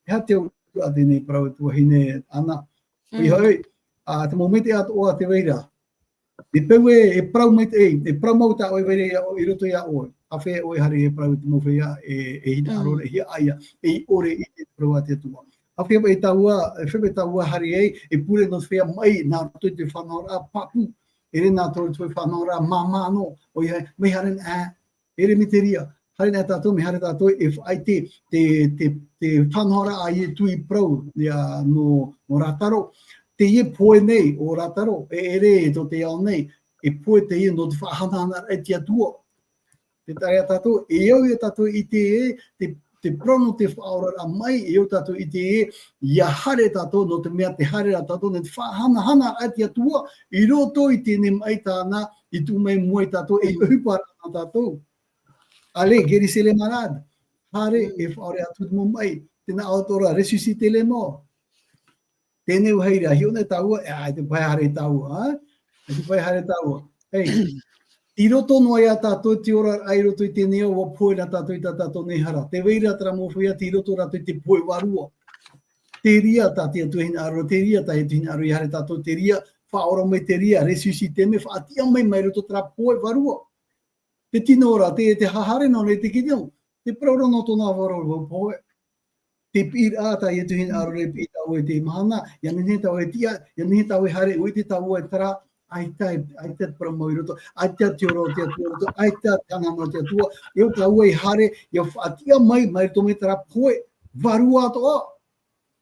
E aha te auraʻa teie nei parau e tuahine Ana. Mm. ʻOia hoʻi, ā, te mau maitaʻi atoʻa tē vai ra. Mai te peu e, e parau maitaʻi, e parau mau tā ʻoe e vai ra ia, i roto ia ʻoe. ʻAfea ʻoe e haere e parau i te mau feiā e, e hinaʻaro ra, mm, e hiaʻai ïa, e ʻore i te parau a te Atua. ʻAfea paʻi tāua, ʻafea paʻi tāua e haere ai, e pure nō te feiā maʻi, nā roto i te faʻanahoraʻa pāpū. E ʻere nā roto i te faʻanahoraʻa māmā noa, ʻoia, mea haere na, ā, ʻere mai te reira, haere na tātou, mea haere tātou e faʻaʻite te, te, te faʻanahoraʻa a Ietu i parau, ia, nō, nō Lazaro. Teie pohe nei o Lazaro, e ʻere tō te ao nei, e pohe teie nō te faʻahanahana i te Atua. Tē taʻa ra ia tātou, e au ia tātou i ʻite ē, te, te parau nō te faʻaoraraʻa maʻi, e au tātou i ʻite ē, ʻia haere tātou, nō te mea tē haere ra tātou, nō te faʻahanahana i te Atua, i roto i teie nei maʻi tāna i tuʻu mai i mua ia tātou, e ʻohipa ra nā tātou. Allez, guérissez les malades. Haere, e faʻaora atu te mau maʻi. Tē nā ʻō atoʻa ra, ressuscitez les morts. Teie nei vau e haere ra, hiʻo nei tāua, e, ʻaita paʻi e haere tāua, ā? ʻAita paʻi e haere tāua. Ei, i roto noa ia tātou te oraraʻa, i roto i teie nei ao, ʻua pohe na tātou i tā tātou nei hara. Tē vai ra terā mau feiā, tei roto rātou i te pohe vārua. Te reira tā te Atua e hinaʻaro, te reira tā Ietu e hinaʻaro ʻia haere tātou, te reira, faʻaora mai, te reira, ressuscité mai, faʻatiʻa mai mai roto terā pohe vārua. Te tino ra, te, te haere noa nei te kino, te parau ra nō tōna vārua pohe. Te piʻiraʻa tā Ietu e hinaʻaro ra e piʻi tāua i teie mahana, ʻia nehenehe tāua e tiʻa, ʻia nehenehe tāua e haere, ʻua ʻite tāua e terā, ʻaita, ʻaita te parau mau i roto, ʻaita te ora o te Atua i roto, ʻaita te hanahana o te Atua, e au tāua e haere, ʻia faʻatiʻa mai, mai roto mai terā pohe vārua atoʻa.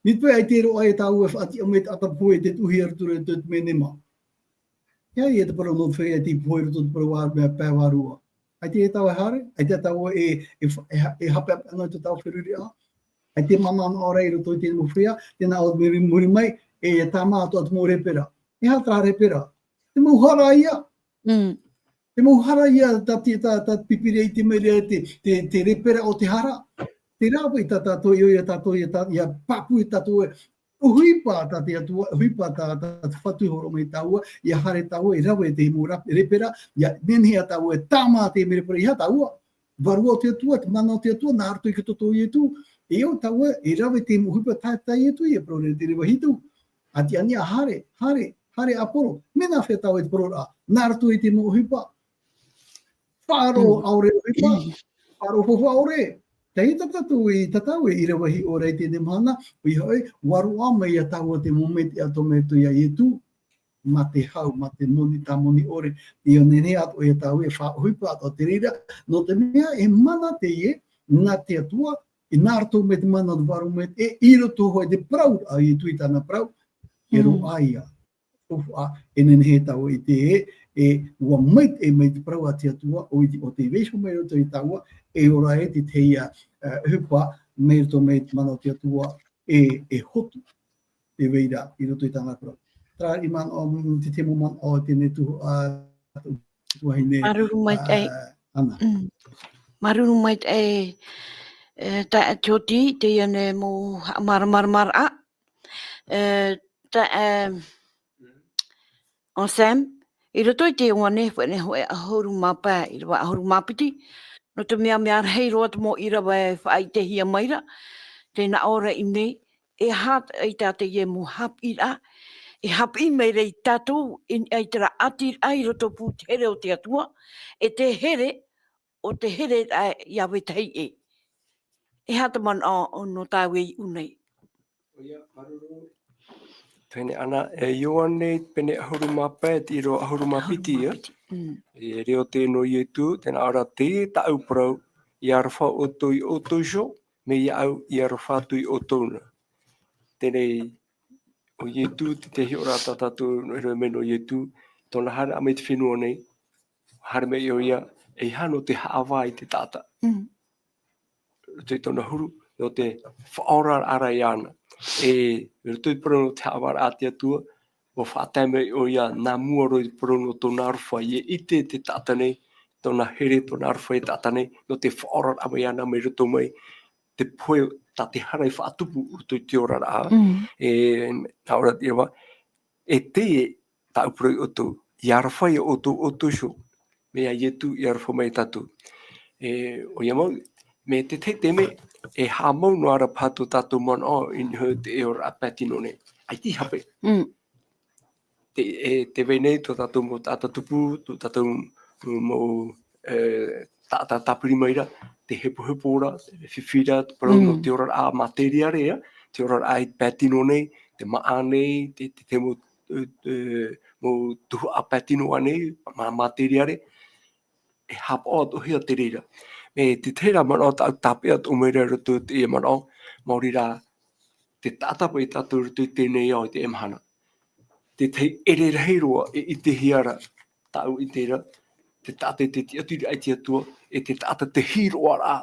Mai te peu ʻaita e roaʻa ia tāua e faʻatiʻa mai te taʻata pohe, te tuʻuhia atu ra i te, te menema. ʻIa, ʻia te parau nō te feiā tei pohe i roto i te parau vā-, pae vārua. ʻAita tāua e haere, ʻaita tāua e, e fa-, e ha-, e haʻapaʻo noa i tō tāua feruriraʻa. ʻAita e māmā noa ra i roto i te mau feiā, tē nā ʻō muri, muri mai, e tāmā atoʻa te mau repera. E aha terā repera? Te mau hara ïa. Mm. Te mau hara ïa, tā te, tā, tā te Pīpīria i ʻite mai ra te, te, te repera o te hara. Terā paʻi tā tātou, ʻoia tātou, ʻia tā, ʻia pāpū ia tātou e, ʻohipa tā te Atua, ʻohipa tā, tā te Fatu i hōroʻa mai tāua, ʻia haere tāua, e rave te mau rap-, lepera, ʻia nehenehe ā tāua e tāmā te mau lepera, ʻeiaha tāua. Vārua o te Atua, te mana o te Atua, nā roto i te toto o Ietu. E au tāua, e rave te mau ʻohipa tā, tā Ietu, ʻia parau ra te reva hitu. ʻA Tiani ā, haere, haere, haere ʻAporo. Mea nāfea tāua i te parau ra, nā roto i te mau ʻohipa. Faʻaroʻo Mm. ʻaore ʻohipa, faʻaroʻo faufaʻa ʻore. Tei tā tātou i tatau e ʻīrava hiʻo ra i teie mahana, ʻoia hoʻi, ʻua roaʻa mai ia tāua te mau maitaʻi atoʻa mai roto ia Ietu, mā te hau, mā te moni, tā moni ʻore, ʻia nehenehe atoʻa ia tāua e faʻaʻohipa atoʻa te reira, nō te mea e mana teie, nā te Atua, e nā roto mai te mana o te Vārua Maitaʻi, e i roto hoʻi te parau, a Ietu i tāna parau, e Mm. roaʻa ia. Faufaʻa, e nehenehe tāua i ʻite ē, e ʻua maitaʻi mai te parau a te Atua, ʻo i te, ʻo tē vaiiho mai roto ia tāua, e ora ai te tahi ā, ā, ʻohipa, mai roto mai te mana o te Atua, e, e hotu, tē vai ra, i roto i tāna parau. Terā i manaʻo, mm, te tahi mau manaʻo, teie nei tuha-, ā, tuahine, Māuruuru maitaʻi. ā, Ana. Mm. Māuruuru maitaʻi, e, tā, te oti, teie nei mau haʻamāramaramaraʻa, e, tā, e, Anselme, i roto i te Ioane, hōʻē, hōʻē ʻahuru mā pae, ʻīrava ʻahuru mā piti, nō te mea, mea rahi roa te mau ʻīrava e faʻaʻitehia mai ra, tē nā ʻō ra i ʻō nei, e aha tā teie mau haʻapiʻiraʻa, e haʻapiʻi mai ra ia tātou, i, i terā ʻātiraʻa i rotopū te here o te Atua, e te here, ʻo te here ra ia vetahi ʻē. E aha te manaʻo nō tāua i ʻō nei? ʻOia, māuruuru. Pene Ana, e Ioane, pene ʻahuru mā pae, te ʻīrava ʻahuru mā piti, ʻahuru mā piti, ā? Mm. E reo teie nō Ietu, tē nā ʻō ra, teie tāʻu parau, ʻia aroha ʻoutou ia ʻoutou iho, mai iāʻu, ʻia aroha atu ia ʻoutou na. Teie nei, ʻo Ietu, te, te hiʻoraʻa tā tātou, nō, e rave mai nō Ietu, tōna haereraʻa mai te fenua nei, haere mai ʻoia, ʻeiaha nō te haʻavā i te taʻata. Mm. Roto i tōna huru, nō te faʻaoraraʻa iāna. E, roto i te parau nō te haʻavāraʻa a te Atua, ʻua faʻatae mai ʻoia nā mua roa i te parau nō tōna aroha, ʻia ʻite te taʻata nei, tōna here, tōna aroha i te taʻata nei, nō te faʻaoraraʻa mai iāna mai roto mai, te pohe tā te hara i faʻatupu roto i te oraraʻa. Mm. E, nā ʻō ra te ʻīrava, e teie tāʻu parau ia ʻoutou, ʻia aroha ia ʻoutou ʻoutou iho, mai iā Ietu ʻia aroha mai ia tātou. E, ʻoia mau, mai te tahi taime, e haʻamau noa ra paha tō tātou manaʻo i niʻa i te oraraʻa pae tino nei. ʻAita i hape. Mm. Te, e, tē vai nei tō tātou mau taʻata tupu, tō tātou mau, e, taʻata tāpiri mai ra, te hepohepo ra, te fifi ra, te parau nō Mm. te oraraʻa materiare, ā, te oraraʻa i te pae tino nei, te māʻa nei, te, te, te mau, e, e, mau tuhaʻa pae tino ānei, mā, materiare, e haʻapaʻo atoʻahia te reira. Mai te tahi ra manaʻo tāʻu tāpeʻa atoʻa mai ra i roto i teie manaʻo, maori rā, te taʻata paʻi tātou i roto i teie nei ao i teie mahana. Te tahi ʻere rahi roa e ʻitehia ra, tāʻu i ʻite ra, te taʻata i te tiʻaturiraʻa i te Atua, e te taʻata te hīroʻaraʻa,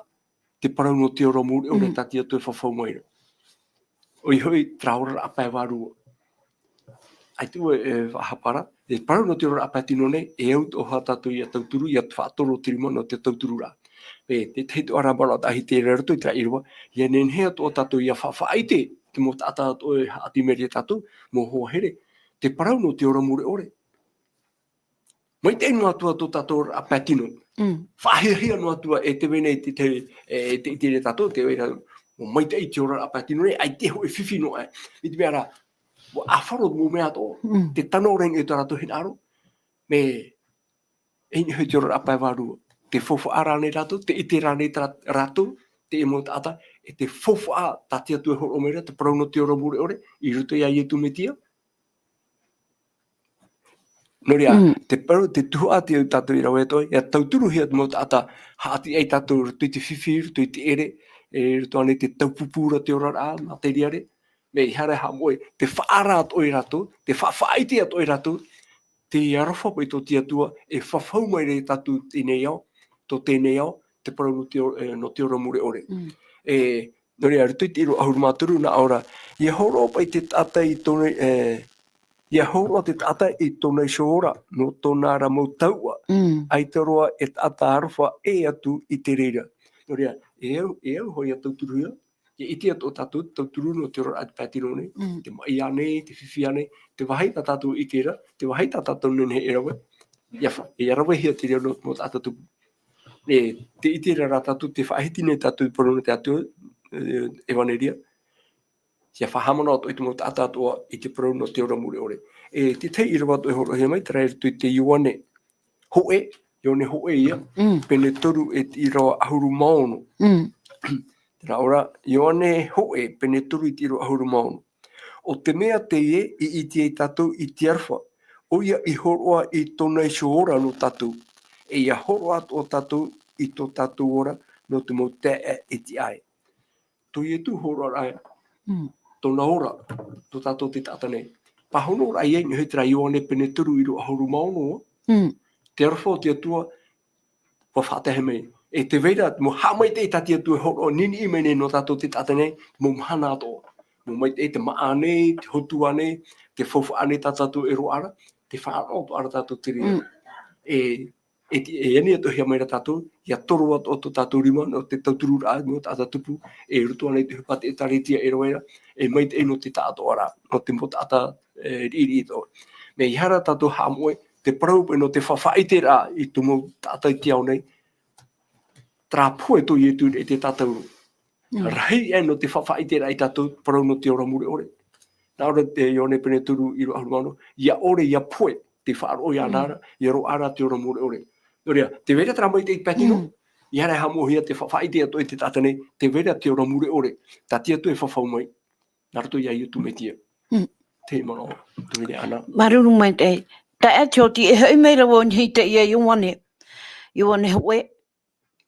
te parau nō te ora mure ʻore Mm. tā te Atua e fafau mai ra. ʻOia hoʻi, terā oraraʻa pae vārua. ʻAita vau e, e faʻahapa ra, te parau nō te oraraʻa pae tino nei, e au atoʻa tātou ʻia tauturu, ʻia faʻatoro te rima nō te tautururaʻa. E, te tahi atoʻa ra manaʻo tāʻu i ʻite ra i roto i terā ʻīrava, ʻia nehenehe atoʻa tātou ʻia faʻaʻite, te mau taʻata atoʻa e haʻati mai ra ia tātou, mau hoa here, te parau nō te ora mure ʻore. Maitaʻi noa atu ā tō tātou oraraʻa pae tino. Mm. Faʻahiahia noa atu ā e te vai nei te, te, e, te, te, te tātou, tē vai ra, mau maitaʻi te oraraʻa pae tino nei, ʻaita e hōʻē fifi noa aʻe. Mai te mea rā, ʻua ʻāfaro mau mea atoʻa, Mm. te tano ra i niʻa i tā rātou hinaʻaro, mai, i niʻa i te oraraʻa pae vārua. Te faufaʻa rānei rātou, te ʻite rānei tā rātou, te mau taʻata, e te faufaʻa tā te Atua e hōroʻa mai ra, te parau nō te ora mure ʻore, i roto iā Ietu Metia. Nō reira, Mm. te parau, te tuhaʻa te au tātou i rave atoʻa, ʻia tauturuhia te mau taʻata, haʻati ai tātou roto i te fifi, roto i te ʻere, e roto ānei te taupupū ra te oraraʻa, materiare, mai haere haʻamoʻe, te faʻaara atoʻa ia rātou, te faʻaʻite atoʻa ia rātou, te aroha paʻi tō te Atua, e fafau mai ra ia tātou i teie nei ao, tō teie nei ao, te parau nō te o-, e, nō te ora mure ʻore. Mm. E, nō reira, roto i te ʻīrava ʻahuru mā toru, nā ʻō ra, ʻia hōroʻa paʻi te taʻata i tōna, e, ʻia hōroʻa te taʻata i tōna iho ora, nō tōna ra mau tauʻa. Mm. ʻAita roa e taʻata aroha ʻē atu i te reira. Nō reira, e au, e au hoʻi ʻia tauturuhia, ʻIte atoʻa tātou, tauturu nō te oraraʻa i te Pātirone, Mm. te maʻi ānei, te fifi ānei, te vāhi tā tātou i ʻite ra, te vāhi tā tātou nehenehe e rave. ʻIa fa-, ʻia ravehia te reo nō te mau taʻata tupu. E, tē ʻite ra rā tātou, tē faʻahiti nei tātou i te parau nō te Atua, e, ʻEvaneria. ʻIa faʻahaʻamanaʻo atoʻa i te mau taʻata atoʻa i te parau nō te ora mure ʻore. E, te tahi ʻīrava atoʻa e hōroʻahia mai, terā i roto i te Ioane hōʻē, Ioane hōʻē ïa, Mm. pene toru e te ʻīrava ʻahuru mā ono. Mm. Terā ʻō ra, Ioane hōʻē, pene toru i te ʻīrava ʻahuru mā ono. ʻO te mea teie i ʻite ai tātou i te aroha, ʻoia i hōroʻa i tōna iho ora nō tātou, e ʻia hōroʻa atoʻa tātou i tō tātou ora nō te mau taeaʻe e tiʻa ai. Tō Ietu hōroʻaraʻa, Mm. tōna ora, tō tātou te taʻata nei. Pāhonoraʻa ïa, i niʻa i terā Ioane pene toru ʻīrava ʻahuru mā ono, Mm. te aroha o te Atua, ʻua faʻatae mai. E tē vai ra, mau haʻamaitaʻi tā te Atua e hōroʻa, niniʻi mai nei nō tātou te taʻata nei, mau mahana atoʻa. Mau maitaʻi te māʻa nei, te hotu ānei, te faufaʻa nei tā tātou e roaʻa ra, tē faʻaroʻo atoʻa ra tātou te reira. Mm. E, e ti-, e ani atoʻahia mai ra tātou, ʻia toro atoʻa tō tātou rima, nō te tautururaʻa, nō te taʻata tupu, e roto ānei i te ʻohipa te ʻĒkālesia e rave ra, e maitaʻi nō te taʻatoʻaraʻa, nō te mau taʻata, e, riʻiriʻi atoʻa. Mea ʻeiaha rā tātou haʻamoʻe, te parau paʻi nō te faʻaʻiteraʻa i te mau taʻata i te ao nei, terā pohe tō Ietu i te tātauro. Mm. Rahi aʻe nō te faʻaʻiteraʻa ia tātou, parau nō te ora mure ʻore. Nā ʻō ra te Ioane pene toru ʻīrava ʻahuru mā ono, ʻia ʻore, ʻia pohe, tē faʻaroʻo iāna Mm. ra, ʻia roaʻa ra te ora mure ʻore. Nō reira, tē vai ra terā maitaʻi pae tino, Mm. ʻeiaha rā e haʻamoʻehia te faʻaʻite atoʻa i te taʻata nei, tē vai ra te ora mure ʻore, tā te Atua e fafau mai, nā roto ia Ietu Metia. Mm. Te manaʻo, tē vai ra āna. Māuruuru maitaʻi. Taeaʻe Tioti, e hoʻi mai ra vau i niʻa i teie Ioane. Ioane hōʻē,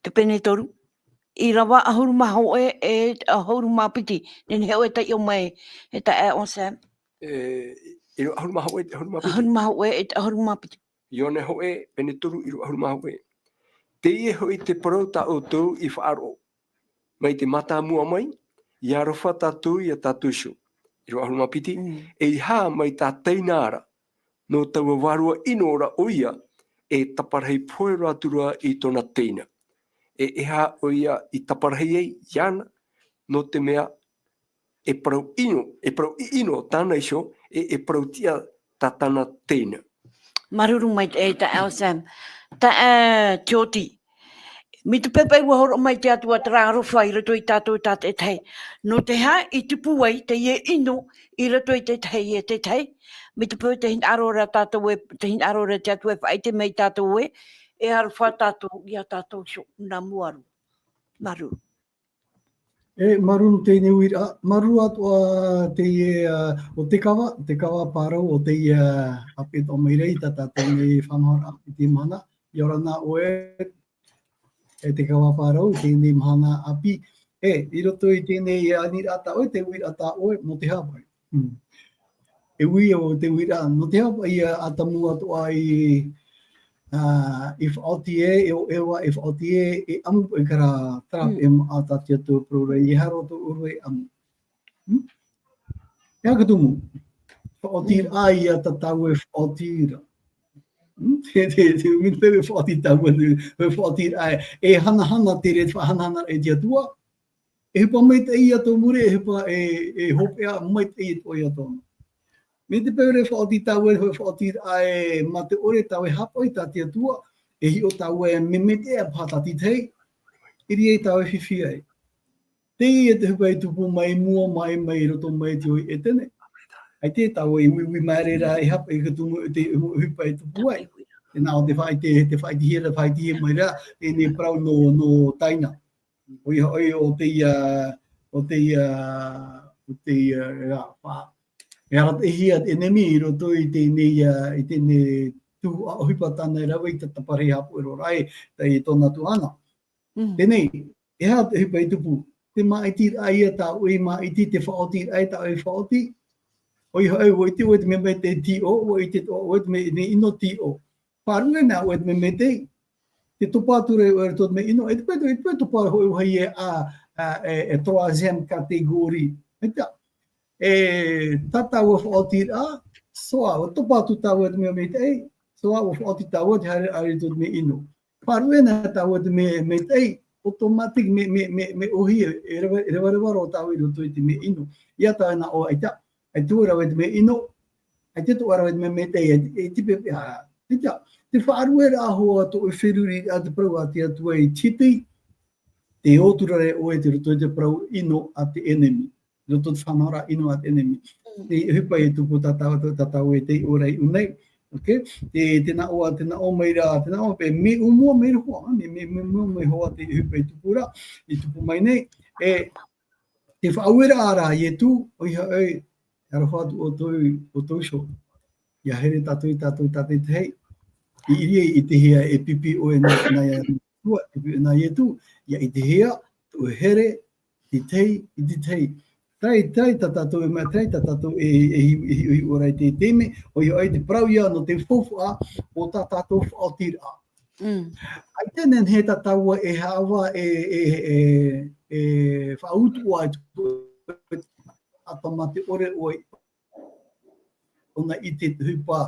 te pene toru. ʻĪrava ʻahuru mā hōʻē e ʻahuru mā piti. Nehenehe ʻoe e taiʻo mai, e taeaʻe Sam. E, ʻīrava ʻahuru mā hōʻē, ʻahuru mā piti. ʻAhuru mā hōʻē e ʻahuru mā piti. Ioane hōʻē, pene toru, ʻīrava ʻahuru mā hōʻē. Teie hoʻi te parau tā ʻoutou i faʻaroʻo. Mai te mātāmua mai, ʻia aroha tātou ia tātou iho. ʻĪrava ʻahuru mā piti, Mm. ʻeiaha mai tā teina ra, nō taua vārua ʻino ra ʻoia, e taparahi pohe roa atu ra i tōna teina. E ʻeiaha ʻoia i taparahi ai iāna, nō te mea e parau ʻino, e parau ʻino tāna iho, e, e parau tiʻa tā tāna teina. Māuruuru maitaʻi, e taeaʻe Sam. Taeaʻe Tioti. Mai te peu paʻi ʻua hōroʻa mai te Atua terā aroha i roto ia tātou tātaʻitahi. Nō te aha i tupu ai teie ʻino i roto i te tahi e te tahi? Mai te peu te hinaʻaro ra tātou e, te hinaʻaro ra te Atua e faʻaʻite mai ia tātou ē, e aroha tātou ia tātou iho, nā mua roa. Māuruuru. E, māuruuru teie uiraʻa, māuruuru atoʻa teie, ā, ʻo Te Kava, Te Kava Pārau, ʻo teie, ā, ʻāpī atoʻa mai ra i tā tātou nei faʻanahoraʻa i teie mahana. ʻIa ora na ʻoe, e Te Kava Pārau, i teie mahana ʻāpī. E, i roto i teie aniraʻa tā ʻoe, te uiraʻa tā ʻoe, nō te aha paʻi? Mm. E ui au te uiraʻa, nō te aha paʻi ia ʻAtamu atoʻa i, ā, i faʻaoti ē, e ʻo Eva i faʻaoti ē, e ʻamu paʻi terā, terā Mm. paʻi māʻa tā te Atua e parau ra, ʻeiaha roa tō ʻōrua e ʻamu. Mm? E aha te tumu? Faʻaotiraʻa Mm. ia tā tāua e faʻaoti ra. Mm? Te, te, te, mai te peu e faʻaoti tāua, e faʻaotiraʻa, e hanahana te reira, te faʻahanahana e te Atua, e ʻohipa maitaʻi ia tō mure, e ʻohipa e, e hopeʻa maitaʻi atoʻa ia tōna. Mai te peu e faʻaoti tāua, e faʻaotiraʻa e mā te ʻore tāua e haʻapaʻo i tā te Atua, e hiʻo tāua e memete e paha tā te tahi, ʻere ai tāua e fifi ai. Teie te ʻohipa i tupu mai mua mai, mai roto mai i te hōʻē ʻētene. ʻAita tāua e uiui mai ra e haʻapaʻo i te tumu, te ʻohipa i tupu ai. Tēnā ʻo te faʻaʻite, te faʻaʻitehia, faʻaʻitehia mai ra, teie parau nō, nō Taina. ʻOia hoʻi, ʻo teie, ʻo teie, ʻo teie, ā, pā. E arataʻihia te ʻenemi i roto i teie, ā, i teie tuhaʻa ʻohipa tāna e rave i te taparahi haʻapuʻeroraʻa, e, i tōna tuhaʻa. Mm. Teie, e aha te ʻohipa i tupu? Te māʻitiraʻa ia tā ʻoe i māʻiti, te faʻaotiraʻa ia tā ʻoe i faʻaoti. ʻOia hoʻi, ʻua ʻite ʻoe te mea maitaʻi tīʻo, ʻua ʻite atoʻa ʻoe te mea, mea ʻino tīʻo. Faʻaruʻe na ʻoe te mea maitaʻi. Tē topa atu ra ʻoe i roto i te mea ʻino, e te peu, e te peu e topa hoʻi vāhi e, ā, ā, e, e troisième catégorie. ʻAita. E, tā tāua faʻaotiraʻa, so ā, ʻua topa atu tāua i te mea maitaʻi, so ā, ʻua faʻaoti tāua tē haere ra i roto i te mea ʻino. Faʻaruʻe na tāua i te mea maitaʻi, automatic, mea, mea, mea, mea ʻōhie, e reva, e revareva roa tāua i roto i te mea ʻino. ʻIa tāua nā ʻō, ʻaita, ʻaita tō rave te mea ʻino, ʻaita tō rave te mea maitaʻi, e, e tipe, ʻaita, te faʻarueraʻa hoʻi tō ʻoe feruriraʻa te parau a te Atua i Tite, tē ʻō atu ra ʻoe i roto i te parau ʻino a te ʻenemi. I roto i te faʻanahoraʻa ʻino a te ʻenemi. Mm. Te ʻohipa e tupu tā tāua, tā tāua e tei ʻō ra i ʻō nei. Ok? Te, tē nā ʻō, tē nā ʻō mai ra, tē nā ʻō paʻi, mea ʻū mua mai ra hoʻi, mea, mea, mea ʻū mua mai hoʻi te ʻohipa i tupu ra, i tupu mai nei. E, te faʻaueraʻa ra a Ietu, ʻoia hoʻi, e aroha atu ʻoutou, ʻoutou iho. ʻIa here tātou i tātou tātaʻitahi. I ʻiri i te hea e pipi ʻoe nā, nā, nā, nā Ietu, ʻia ʻitehia, tō ʻoe here, i te tahi, i te tahi. Tae, tae tā tātou e mea, tae tā tātou e, e, e, e, e hiʻo ra i te taime, ʻoia hoʻi te parau ïa nō te faufaʻa o tā tātou faʻaotiraʻa. Mm. ʻAita nehenehe tā tāua e haʻavā e, e, e, e faʻautuʻa i te ʻātaʻata mate ʻore ʻoe, ʻōna i te ʻohipa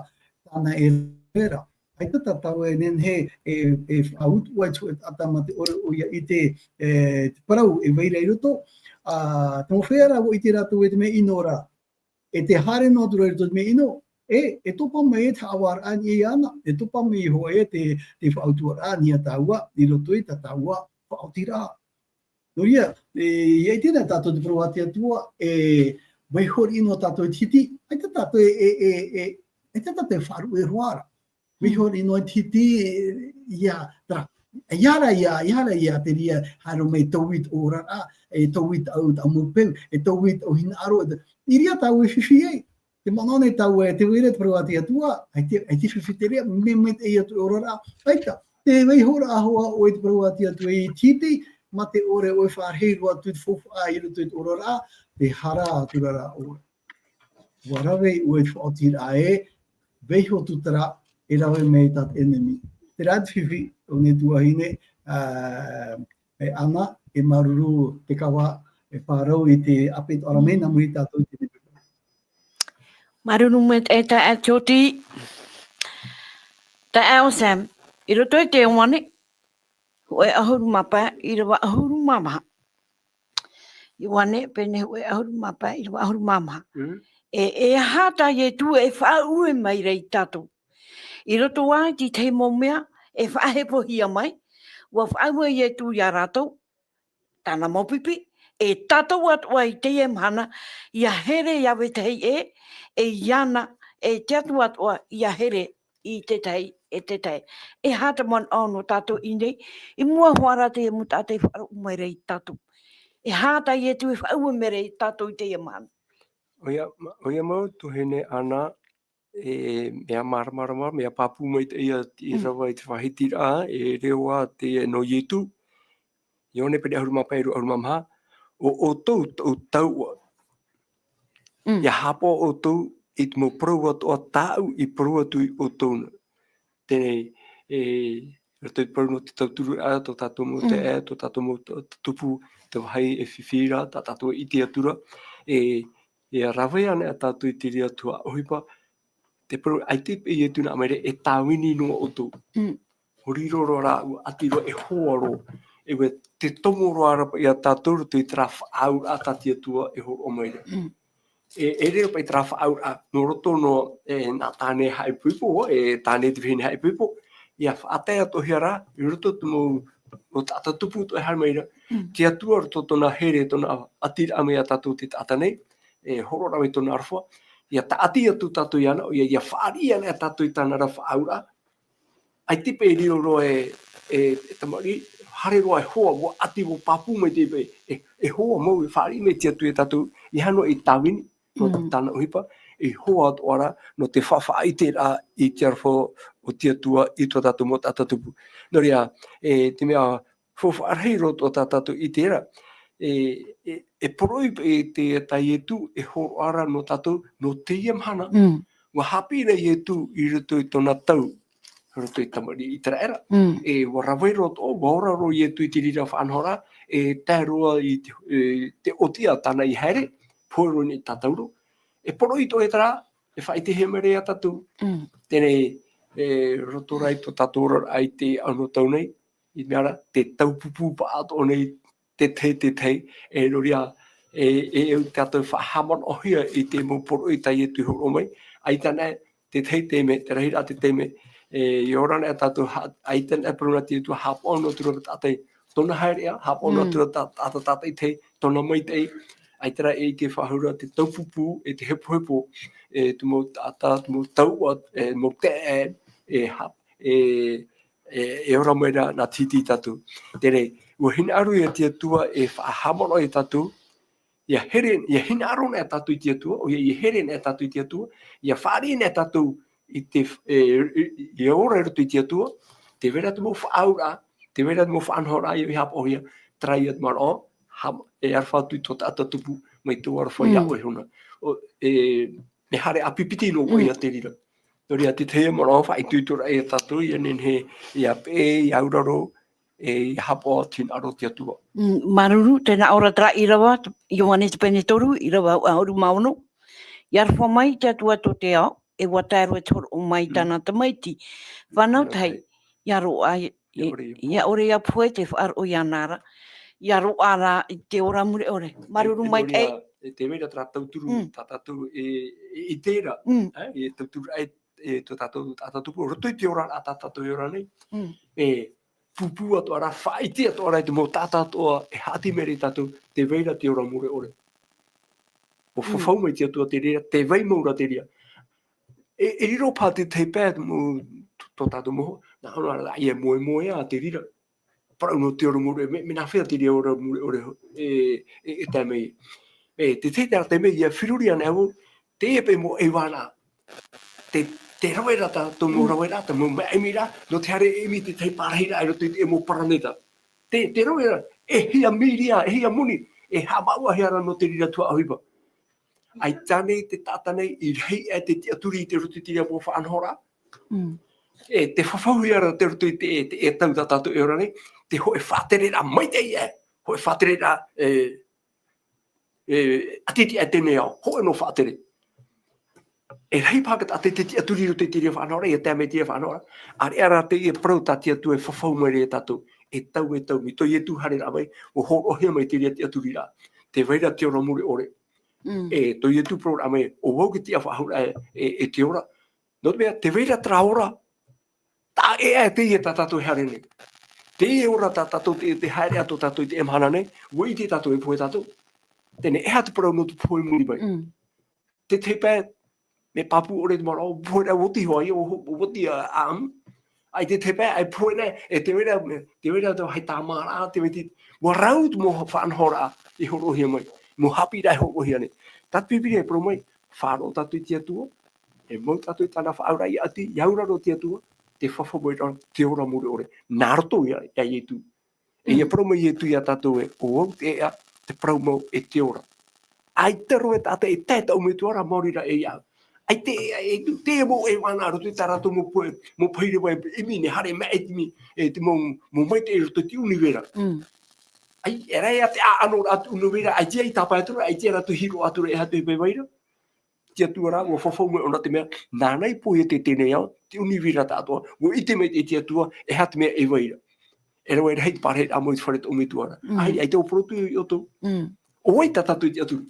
tāna e rave ra. ʻAita tā tāua e nehenehe e, e faʻautuʻa i te ʻātaʻata mate ʻore ʻoia i te, e, te parau e vai ra i roto. A, te mau feiā rā, ʻua ʻite rātou e te mea ʻino ra. E tē haere noa atu ra i roto i te mea ʻino, e, e topa mai e te haʻavāraʻa i niʻa iāna, e topa mai hoʻi e te, te faʻautuʻaraʻa i niʻa iā tāua, i roto i tā tāua faʻaotiraʻa. Nō reira, e, ʻia ʻite na tātou te parau a te Atua, e, vaiiho riʻi noa tātou i te hiti, ʻaita tātou e, e, e, e, ʻaita tātou e faʻaruʻe roa ra. Vaiiho riʻi noa i te hiti, e, ʻia, terā, ʻia ora, ʻia, ʻia ora, ʻia te reira, haere mai tauita oraraʻa, e tauita ʻau, taʻu mau peu, e tauita ʻau hinaʻaro, e te, i reira tāua e fifi ai. Te manaʻo nei tāua e te vai ra te parau a te Atua, ʻaita, ʻaita e fifi te reira, mea maitaʻi atu e oraraʻa, ʻaita. Te vaiihoraʻa hoʻi ʻoe i te parau a te Atua i te hiti, mate ʻore ʻoe, fāriʻi roa atu i te faufaʻa i roto i te oraraʻa, tē hara atu ra ʻoe. ʻUa rave ʻoe i te faʻaotiraʻa ē, vaiiho tūtara, e rave mai tā te ʻenemi. Terā te fifi, ʻo ʻoe tuahine, ā, e Ana, e māuruuru te kava, e parau i te ʻāpī tō ʻoe ra mai, nā muri tātou i te nepe. Māuruuru maitaʻi e taeaʻe Tioti, taeaʻe ʻo Sam, i roto i te Ioane, hōʻē ʻahuru mā pae, ʻīrava ʻahuru mā maha. Ioane, pene hōʻē ʻahuru mā pae, ʻīrava ʻahuru mā maha. Mm. E, e aha tā Ietu e faʻaue mai ra ia tātou? I roto ā i te tahi mau mea e faʻahepohia mai, ʻua faʻaue Ietu ia rātou, tāna mau pipi, e tātou atoʻa i teie mahana, ʻia here ia vetahi ʻē, e iāna, e te Atua atoʻa, ʻia here i te tahi, e te tahi. E aha te manaʻo nō tātou i ʻō nei, i mua hoʻi ra te mau taʻata i faʻaroʻo mai ra ia tātou. E aha tā Ietu e faʻaue mai ra ia tātou i teie mahana? ʻOia, ma-, ʻoia mau tuahine Ana, e, mea māramarama, mea pāpū maitaʻi ïa te Mm. ʻīrava i te faʻahitiraʻa, e reo ā teie nō Ietu. Ioane pene ʻahuru mā pae, ʻīrava ʻahuru mā maha, ʻo ʻoutou tōʻu tauʻa. Mm. ʻIa haʻapaʻo ʻoutou i te mau parau atoʻa tāʻu i parau atu ia ʻoutou na. Teie nei, e, roto i te parau nō te tauturu, ā, tō tātou mau Mm. taeaʻe, tō tātou mau ta-, ta-, tupu, te vāhi e fifi ra, tā tātou e ʻite atu ra, e, ʻia rave anaʻe tātou i te reira tuhaʻa ʻohipa, te parau, ʻaita paʻi Ietu nā mai ra, e tāvini noa ʻoutou. Mm. Hōroʻa roa rā, ʻua ʻati roa, e hoa roa. E ʻua, te tomo roa ra paʻi ia tātou roto i terā faʻaauraʻa tā te Atua e hōroʻa mai ra. Mm. E, e riro paʻi terā faʻaauraʻa, nō roto nō, e, nā tāne haʻaipoipo, e, tāne te vahine haʻaipoipo, ʻia faʻatae atoʻahia ra, i roto te mau, mau taʻata tupu atoʻa e haere mai ra. Mm. Te Atua roto tōna here, tōna ʻatiraʻa mai ia tātou te taʻata nei, e hōroʻa ra mai tōna aroha, ʻia tāʻati atu tātou iāna, ʻoia, ʻia fāriʻi anaʻe tātou i tāna ra faʻaauraʻa. ʻAita paʻi e riro roa e, e, e tamariʻi, haere roa e hoa, ʻua ʻati, ʻua pāpū mai te paʻi, e, e hoa mau, e fāriʻi mai te Atua ia tātou, ʻeiaha noa e tāvini, nō Mm. tāna ʻohipa, e hoa atoʻa ra, nō te faʻaʻiteraʻa i te aroha o te Atua i tō tātou mau taʻata tupu. Nō reira, e, te mea faufaʻa rahi roa tā tātou i terā, e, e, e poroʻi, e, te, tā Ietu, e hōroʻa ra nō tātou, nō teie mahana. Mm. ʻUa haʻapiʻi ra Ietu i roto i tōna tau, i roto i te tamariʻi ʻĪteraʻera. Mm. E, ʻua rave roa atoʻa, ʻua ora roa Ietu i te reira faʻanahoraʻa, e tae roa i te, e, te ʻōtiʻa tāna i haere, pohe roa i niʻa i te tātauro. E poroʻi atoʻa terā, e faʻaʻitehia mai ra ia tātou. Mm. Teie nei, e, roto rā i tō tātou oraraʻa i teie tau nei, i mea ra, te taupupū paʻatoʻa nei, te tahi, te tahi, e nō reira, e, e, e tātou faʻahaʻamanaʻohia i te mau poroʻi tā Ietu i hōroʻa mai, ʻaita anaʻe, te tahi taime, te rahiraʻa te taime, e, e ora anaʻe tātou, ha-, ʻaita anaʻe parau nā te Atua, haʻapaʻo noa atu ra te taʻata i tōna haereʻa, haʻapaʻo noa Mm. atu ra te ta-, taʻata, taʻata i te, tōna maitaʻi, ʻaita rā e ʻite faʻahou ra te taupupū, e te hepohepo, e te mau taʻata, te mau tauʻa, e mau teʻa, e ha-, e, e, e ora mai ra nā te iti tātou. Terā, ʻua hinaʻaro ia te Atua e faʻahaʻamanaʻo ia tātou, ʻia here, ʻia hinaʻaro anaʻe tātou i te Atua, ʻoia, ʻia here anaʻe tātou i te Atua, ʻia fāriʻi anaʻe tātou i te, e, e, ʻia ora i roto i te Atua, tē vai ra te mau faʻaauraʻa, tē vai ra te mau faʻanahoraʻa ʻia haʻapaʻohia, terā ia te manaʻo, ha-, e aroha atu i tō taʻata tupu, mai tō aroha ia Mm. ʻoe hona. ʻO, e, e haere ʻāpipiti noa Mm. ia te reira. Nō reira, te tahi manaʻo faʻaitoitoraʻa ia tātou, ʻia nehenehe, ʻia peʻe, ʻia auraro, e ʻia haʻapaʻo i te hinaʻaro o te Atua. Mm, māuruuru, tē nā ʻō ra terā ʻīrava, Ioane te pene toru, ʻīrava ʻahuru mā ono. ʻIa aroha mai te Atua tō te ao, e ʻua tae roa i te hōroʻa mai Mm. tāna Tamaiti. Fānau Fānau tahi, tahi. ʻIa roaʻa, ʻIa ʻore ʻia ʻia ʻore ʻia pohe te faʻaroʻo iāna ra. ʻIa roaʻa rā i te ora mure ʻore. Māuruuru E, e maitaʻi. nō reira, e tē vai ra terā tauturu Mm. tā tātou e, e, i terā, Mm. e, e tauturu ai, e, tō tātou, tā tātou pū, roto i te oraraʻa tā tātou e ora nei. Mm. E, pūpū atoʻa ra, faʻaʻite atoʻa ra i te mau taʻata atoʻa, e haʻati mai ra ia tātou, tē vai ra te ora mure ʻore. ʻUa Mm. fafau mai te Atua te reira, tē vai mau ra te reira. E, e riro paha te tahi pae, mau, tō, tō tātou mau, nā ʻō ra, ʻia moemoeā te reira. Parau nō te ora mure, mea, mea nāfea te reira ora mure ʻore, e, e, e tae mai. E, te tahi terā taime, ʻia feruri anaʻe vau, teie paʻi mau ʻaivānaʻa. Te, te rave ra tā, tō mau Mm. rave ra, tā mau ʻimiraʻa, nō te haere ʻimi i te tahi pārahiraʻa i roto i te mau paraneta. Te, te rave ra, e hia mīria, e hia moni, e haʻamāuʻahia ra nō te reira tuhaʻa ʻohipa. ʻAita nei te taʻata nei, i rahi aʻe te tiʻaturi i te roto i te reira mau faʻanahoraʻa. Mm. E, te fafauhia ra te roto i te, te, e tau tā tātou e ora nei, te hōʻē faʻatereraʻa maitaʻi aʻe, hōʻē faʻatereraʻa, e, e, ʻātiti aʻe teie nei ao, hōʻē noa faʻatere. E rahi paha te taʻata i te tiʻaturi i roto i te reira faʻanahoraʻa, ʻia tae mai te reira faʻanahoraʻa, ʻāreʻa rā teie parau tā te Atua e fafau mai ra ia tātou, e tau, e tau, mai tō Ietu haereraʻa mai, ʻua hōroʻahia mai te reira tiʻaturiraʻa. Tē vai ra te ora mure ʻore. Mm. E, tō Ietu parauraʻa mai, ʻo vau e tiʻa faʻahou ra e, e, e te ora. Nō te mea, tē vai ra terā ora, taʻa ʻē aʻe teie tā tātou e haere nei. Teie ora tā tātou te, te haereʻa tō tātou i teie mahana nei, ʻua ʻite tātou e pohe tātou. Teie nei, e aha te parau nō te pohe i muri mai. Mm. Te tahi pae, mea pāpū ʻore te manaʻo, pohe ra ʻua oti hoʻi, ʻua, ʻua oti a, a, um. ʻAita te tahi pae, ʻaita e pohe nei, e tē vai ra, tē vai ra te vāhi tāmāraʻa, tē vai te, ʻua rau te mau faʻanahoraʻa i hōroʻahia mai, mau haʻapiʻiraʻa i hōroʻahia nei. Tā te Pīpīria e parau mai, faʻaroʻo tātou i te Atua, e mau tātou i tāna faʻaauraʻa ʻia ʻati, ʻia auraro i te Atua, tē fafau mai ra te ora mure ʻore. Nā roto ia, ia Ietu. E ʻia Mm. parau mai Ietu ia tātou ē, ʻo vau te ʻēʻa, te parau mau e te ora. ʻAita roa e taʻata e tae i tāʻu Metua ra, maori rā e ia. ʻAita e, e, e, te mau ʻaivānaʻa roto i tā rātou mau pohe, mau pahi reva e ʻimi nei, haere mai e te ʻimi, e te mau, mau maitaʻi roto i te ʻunivera. Mm. ʻAi, e rā ia te ʻāʻano ra te ʻunivera, ʻaita ia i tāpae atu ra, ʻaita ia rātou hīroʻa atu ra, e aha atu e vai ra. Te Atua rā, ʻua fafau mai ʻōna te mea, nāna i pohe te, teie nei ao, te ʻunivera tāʻatoʻa, ʻua ʻite mai te, te Atua, e aha te mea e vai ra. E rave rahi te pārahiraʻa mau i te fare o tō Metua ra. Mm. ʻAita, ʻaita ʻua parau atu ia ʻoutou. Mm. ʻO vai tā tātou i te Atua.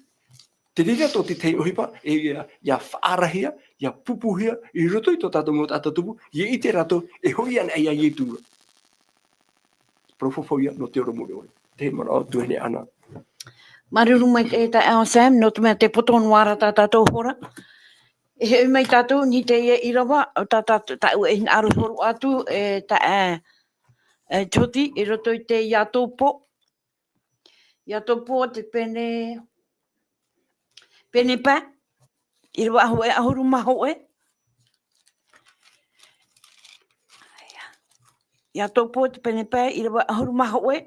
Te reira tō te tahi ʻohipa, e ia, ia faʻaarahia, ia pūpūhia, i roto i tō tātou mau taʻata tupu, ʻia ʻite rātou, e hoʻi anaʻe ia Ietu ra. Parau fafau ia nō te ora mure ʻore. Te manaʻo tuahine Ana. Māuruuru maitaʻi e taeaʻe Sam, nō te mea tē poto noa ra tā tātou hora. E hoʻi mai tātou, nī teie ʻīrava, tā, tā, tāʻu e hinaʻaro hōroʻa atu, e taeaʻe, e Joti, i roto i te Iakobo. Iakobo te pene, pene pae, ʻīrava hōʻē, ʻahuru mā hōʻē. Iakobo te pene pae, ʻīrava ʻahuru mā hōʻē.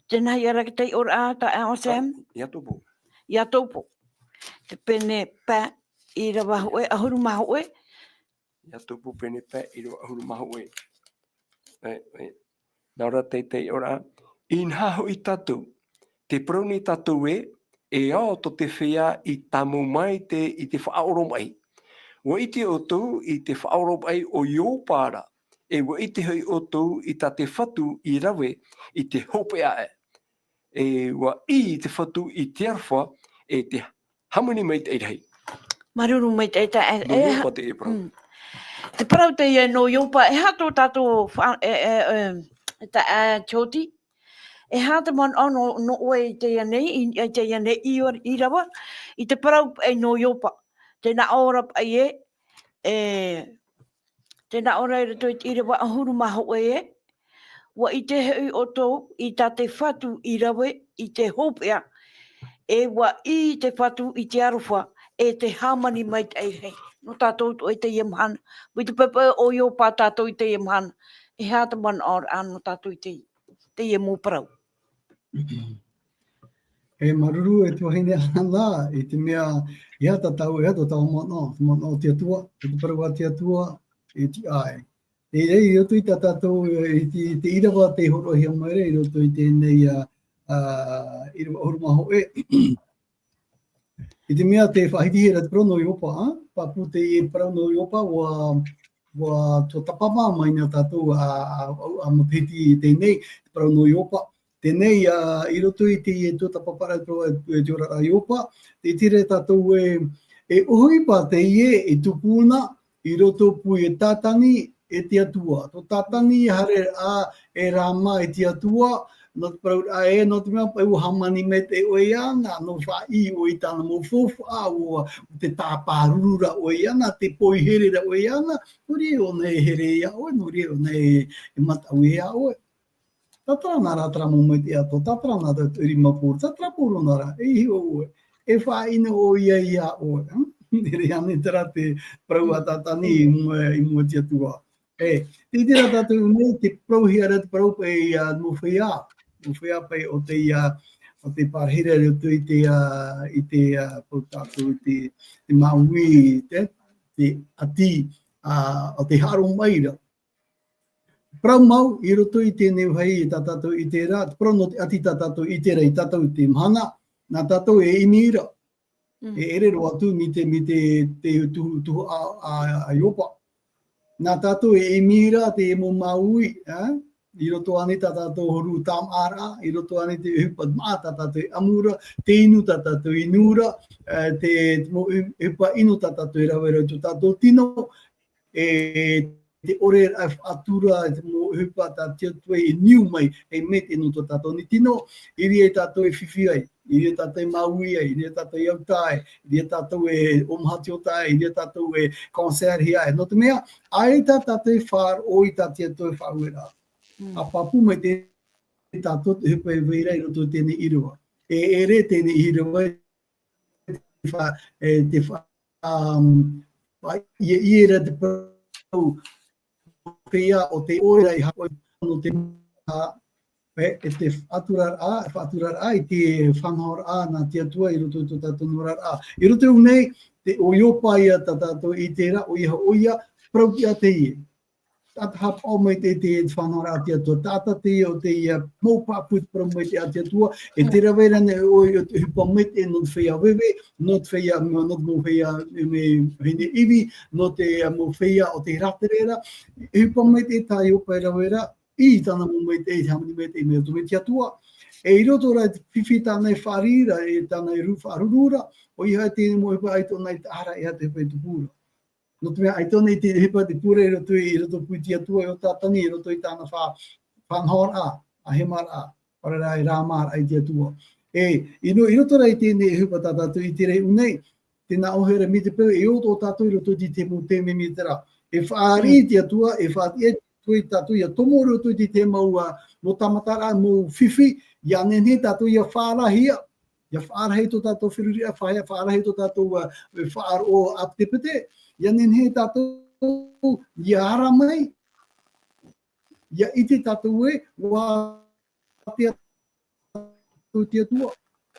Tē nā hea ra te taiʻoraʻa, taeaʻe Sam? Iakobo. Iakobo. Te pene pae, ʻīrava hōʻē, ʻahuru mā hōʻē. Iakobo pene pae, ʻīrava ʻahuru mā hōʻē. E, e. Nā ʻō ra te taiʻoraʻa, inaha hoʻi tātou, tē parau nei tātou ē, e ao tō te feiā i tāmau mai te, i te faʻaoromaʻi. ʻUa ʻite ʻoutou i te faʻaoromaʻi o Ioba ra, e ʻua ʻite hoʻi ʻoutou i tā te Fatu i rave i te hopeʻa aʻe. E ʻua ʻī te Fatu i te aroha, e te hāmani maitaʻi rahi. Māuruuru maitaʻi, tā, e, nō e, Iopa te parau. Mm. Te parau teie nō Iopa, e aha tō tātou fa-, e, e, e, tā, e, Tioti? E aha te manaʻo nō, nō ʻoe i teie nei, i, i teie nei, i, ʻīrava, i te parau, e, nō Iopa? Tē nā ʻō ra paʻi ē, e, tē nā ʻō ra i roto i te ʻīrava ʻahuru mā hōʻē ē, ʻua ʻite hoʻi ʻoutou i tā te Fatu i rave i te hopeʻa, e ʻua ʻī te Fatu i te aroha, e te hāmani maitaʻi rahi. Nō tātou atoʻa i teie mahana. Mai te poʻipoʻi o Iopa tātou i teie mahana. E aha te manaʻo nō tātou i te, teie mau parau? E māuruuru e te vahine Ana, i te mea, e aha tā tātou, e aha tō tātou manaʻo, te manaʻo o te Atua, e te parau a te Atua, e tiʻa ai. E, e, i roto i tā tātou, e, i te, te ʻīrava tei hōroʻahia mai ra, i roto i teie nei, ā, ā, ʻīrava ʻahuru mā hōʻē. I te mea tē faʻahitihia ra te parau nō Iopa, ā? Pāpū te parau nō Iopa, ʻua, ʻua tuatāpapa mai nā tātou ā, ā, ā, ā matahiti i teie nei, te parau nō Iopa. Teie nei, ā, i roto i te, e tuatāpapa ra te parau, e, e te oraraʻa a Iopa, tē ʻite ra tātou ē, e ʻohipa teie e tupu na, i roto pū e Tātani, e te Atua. Tō Tātani, haereraʻa e Rama e te Atua, nō te parauraʻa ē, nō te mea paʻi ʻua hāmani maitaʻi ʻoe iāna, nō faʻaʻī ʻoe i tāna mau faufaʻa, ʻua, te tāpāruru ra ʻoe iāna, te poihere ra ʻoe iāna, nō reira ʻōna e here iā ʻoe, nō reira ʻōna e, e mataʻu iā ʻoe. Tātara nā rā terā mau maitaʻi atoʻa, tātara nā rā te rima pōro, tātara pōro nā rā, e iho ʻoe, e faʻaʻino ʻoia iā ʻoe, hm? Nō reira ānei terā te parau a Tātani i mua, i mua i te Atua. E, tē ʻite ra tātou nei, tē parauhia ra te parau paʻi, ā, mau feiā, mau feiā paʻi o te, ā, o te pārahi ra i roto i te, ā, i te, ā, parau tātou i te, te māuiui, te, te ʻati, ā, o te haʻaromaʻi ra. Parau mau, i roto i teie nei vāhi tā tātou i ʻite ra, te parau nō te ʻati tā tātou i ʻite ra i tātou i teie mahana, nā tātou e ʻimi ra. Mm. E ʻere roa atu mai te, mai te, te tuhu, tuhaʻa a, a, a Iopa. Nā tātou e ʻimi ra te mau māuiui, ā? I roto ānei tā tātou huru tāmāʻaraʻa, i roto ānei te ʻohipa māʻa tā tātou e ʻamu ra, te inu tā tātou e inu ra, ā, te, te mau ʻohi-, ʻohipa inu tā tātou e rave ra i tō tātou tino, e te ʻore ra e faʻatura, e te mau ʻohipa tā te Atua e niu mai, e maitaʻi nō tō tātou nei tino, i reira tātou e fifi ai, i reira tātou e māuiui ai, i reira tātou e autā ai, i reira tātou e ʻōmaha tiota ai, i reira tātou e cancer-hia ai. Nō te mea, ʻaita tātou e faʻaroʻo i tā te Atua e faʻaueraʻa. Mm. ʻA pāpū mai te tātou te ʻohipa e vai ra i roto i teie nei ʻīrava. E ʻere teie nei ʻīrava, fa-, e, te fa-, um, fa-, ʻia, ʻia ra te parau, feiā o te ʻoe ra i haʻapaʻo nō te, ā, e, e te faʻaturaraʻa, faʻaturaraʻa i te faʻanahoraʻa nā te Atua i roto i tō tātou oraraʻa. I roto i ʻō nei, te ʻo Iopa ia tā tātou i ʻite ra, ʻoia, ʻoia, parau tiʻa teie. Taʻata haʻapaʻo mai te, te faʻanahoraʻa a te Atua, taʻata teie o teie mau pāpū te parau maitaʻi a te Atua, e te rave ra nei ʻoe i te ʻohipa maitaʻi nō te feiā veve, nō te feiā, nō te mau feiā, e, mea, vahine ivi, nō te, ā, mau feiā o te rātere ra, ʻohipa maitaʻi tā Iopa e rave ra, i tāna mau maitaʻi, te hāmani maitaʻi mai roto mai te Atua. E i roto ra i te fifi tāna e fāriʻi ra, e tāna e ru-, faʻaruru ra, ʻoia hoʻi te mau ʻohipa ʻaita ʻōna i taʻa ra, e aha te ʻohipa e tupu ra. Nō te mea, ʻaita ʻōna i te ʻohipa te pure i roto i, i roto pū i te Atua, e ʻo Tātani, i roto i tāna fa-, faʻanahoraʻa, ʻa Hemaraʻa, ʻaore rā e Ramaraʻa i te Atua. E, i no-, i roto rā i teie nei ʻohipa tā tātou i ʻite ra i ʻō nei, tē nā ʻō hia ra mai te peu, e ʻoto tātou i roto i te mau taime mai terā. E fāriʻi te Atua, e fāriʻi te Atua ia tātou, ʻia tomo i roto i te mau, ā, mau tāmataraʻa, mau fifi, ʻia nehenehe tātou ʻia faʻarahi, ʻia faʻarahi tō tātou feruriraʻa, faʻa-, ʻia faʻarahi tō tātou, ā, faʻaroʻo ʻāpetepete, ʻia nehenehe tātou ʻia ara mai, ʻia ʻite tātou ē, ʻua ātea tātou te Atua.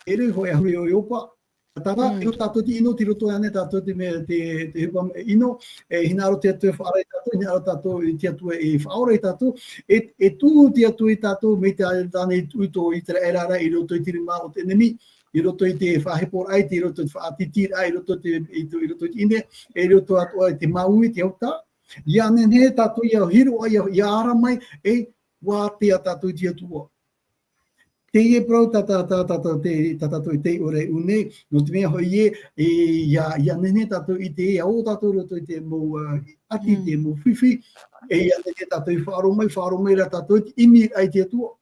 E rave hoʻi ā huru ʻo Iopa. Tāna, mm, e ʻo tātou te ʻino, tei roto ānei tātou te mea, te, te ʻohipa ʻino, e hinaʻaro te Atua e faʻaara ia tātou, hinaʻaro tātou i te Atua e faʻaora ia tātou, e, e tuʻu te Atua ia tātou, mai te, tāna i tuʻu i tō ʻĪteraʻera ra, i roto i te rima o te ʻenemi, i roto i te faʻaheporaʻa, i roto i te faʻatītīraʻa, i roto i te, i tō, i roto i te ʻine, e i roto atoʻa i te māuiui, te autā, Ia nehenehe tātou ia hiroʻa, ia, ia ara mai, e, ʻua ātea tātou i te Atua. Teie parau tā, tā, tā, tā, tā, te, tā tātou i te ʻore ʻū nei, nō te mea hoʻi ē, e, ia, ia nehenehe tātou i te, ia ʻō tātou roto i te mau, ā, ʻati, te mau fifi, e ia nehenehe tātou i faʻaroʻo mai, faʻaroʻo mai rā tātou i te ʻimi i te Atua.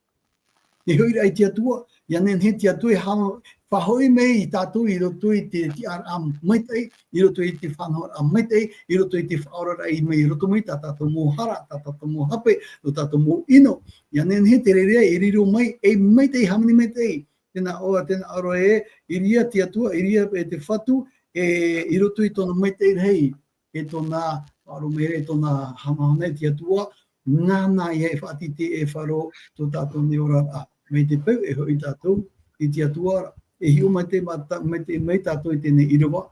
E hoʻi rā i te Atua, ia nehenehe te Atua e hā-, faʻahoʻi mai ia tātou i roto i te tiʻaraʻa maitaʻi, i roto i te faʻanahoraʻa maitaʻi, i roto i te faʻaoraraʻa mai, i roto mai tā tātou mau hara, tā tātou mau hape, tō tātou mau ʻino. Ia nehenehe te reira e riro mai, e maitaʻi, hāmani maitaʻi. Tēnā ʻō, tēnā ʻō roa ē, i reira te Atua, i reira e te Fatu, e, i roto i tōna maitaʻi rahi, e tōna, faʻaroʻo mai ra, e tōna hanahana i te Atua, nāna ia e faʻatītīraʻa e faʻaroʻo tō tātou nei oraraʻa. Mai te peu e hoʻi tātou i te Atua ra, e hiʻo mai te mata-, mai te, mai tātou i teie nei ʻīrava,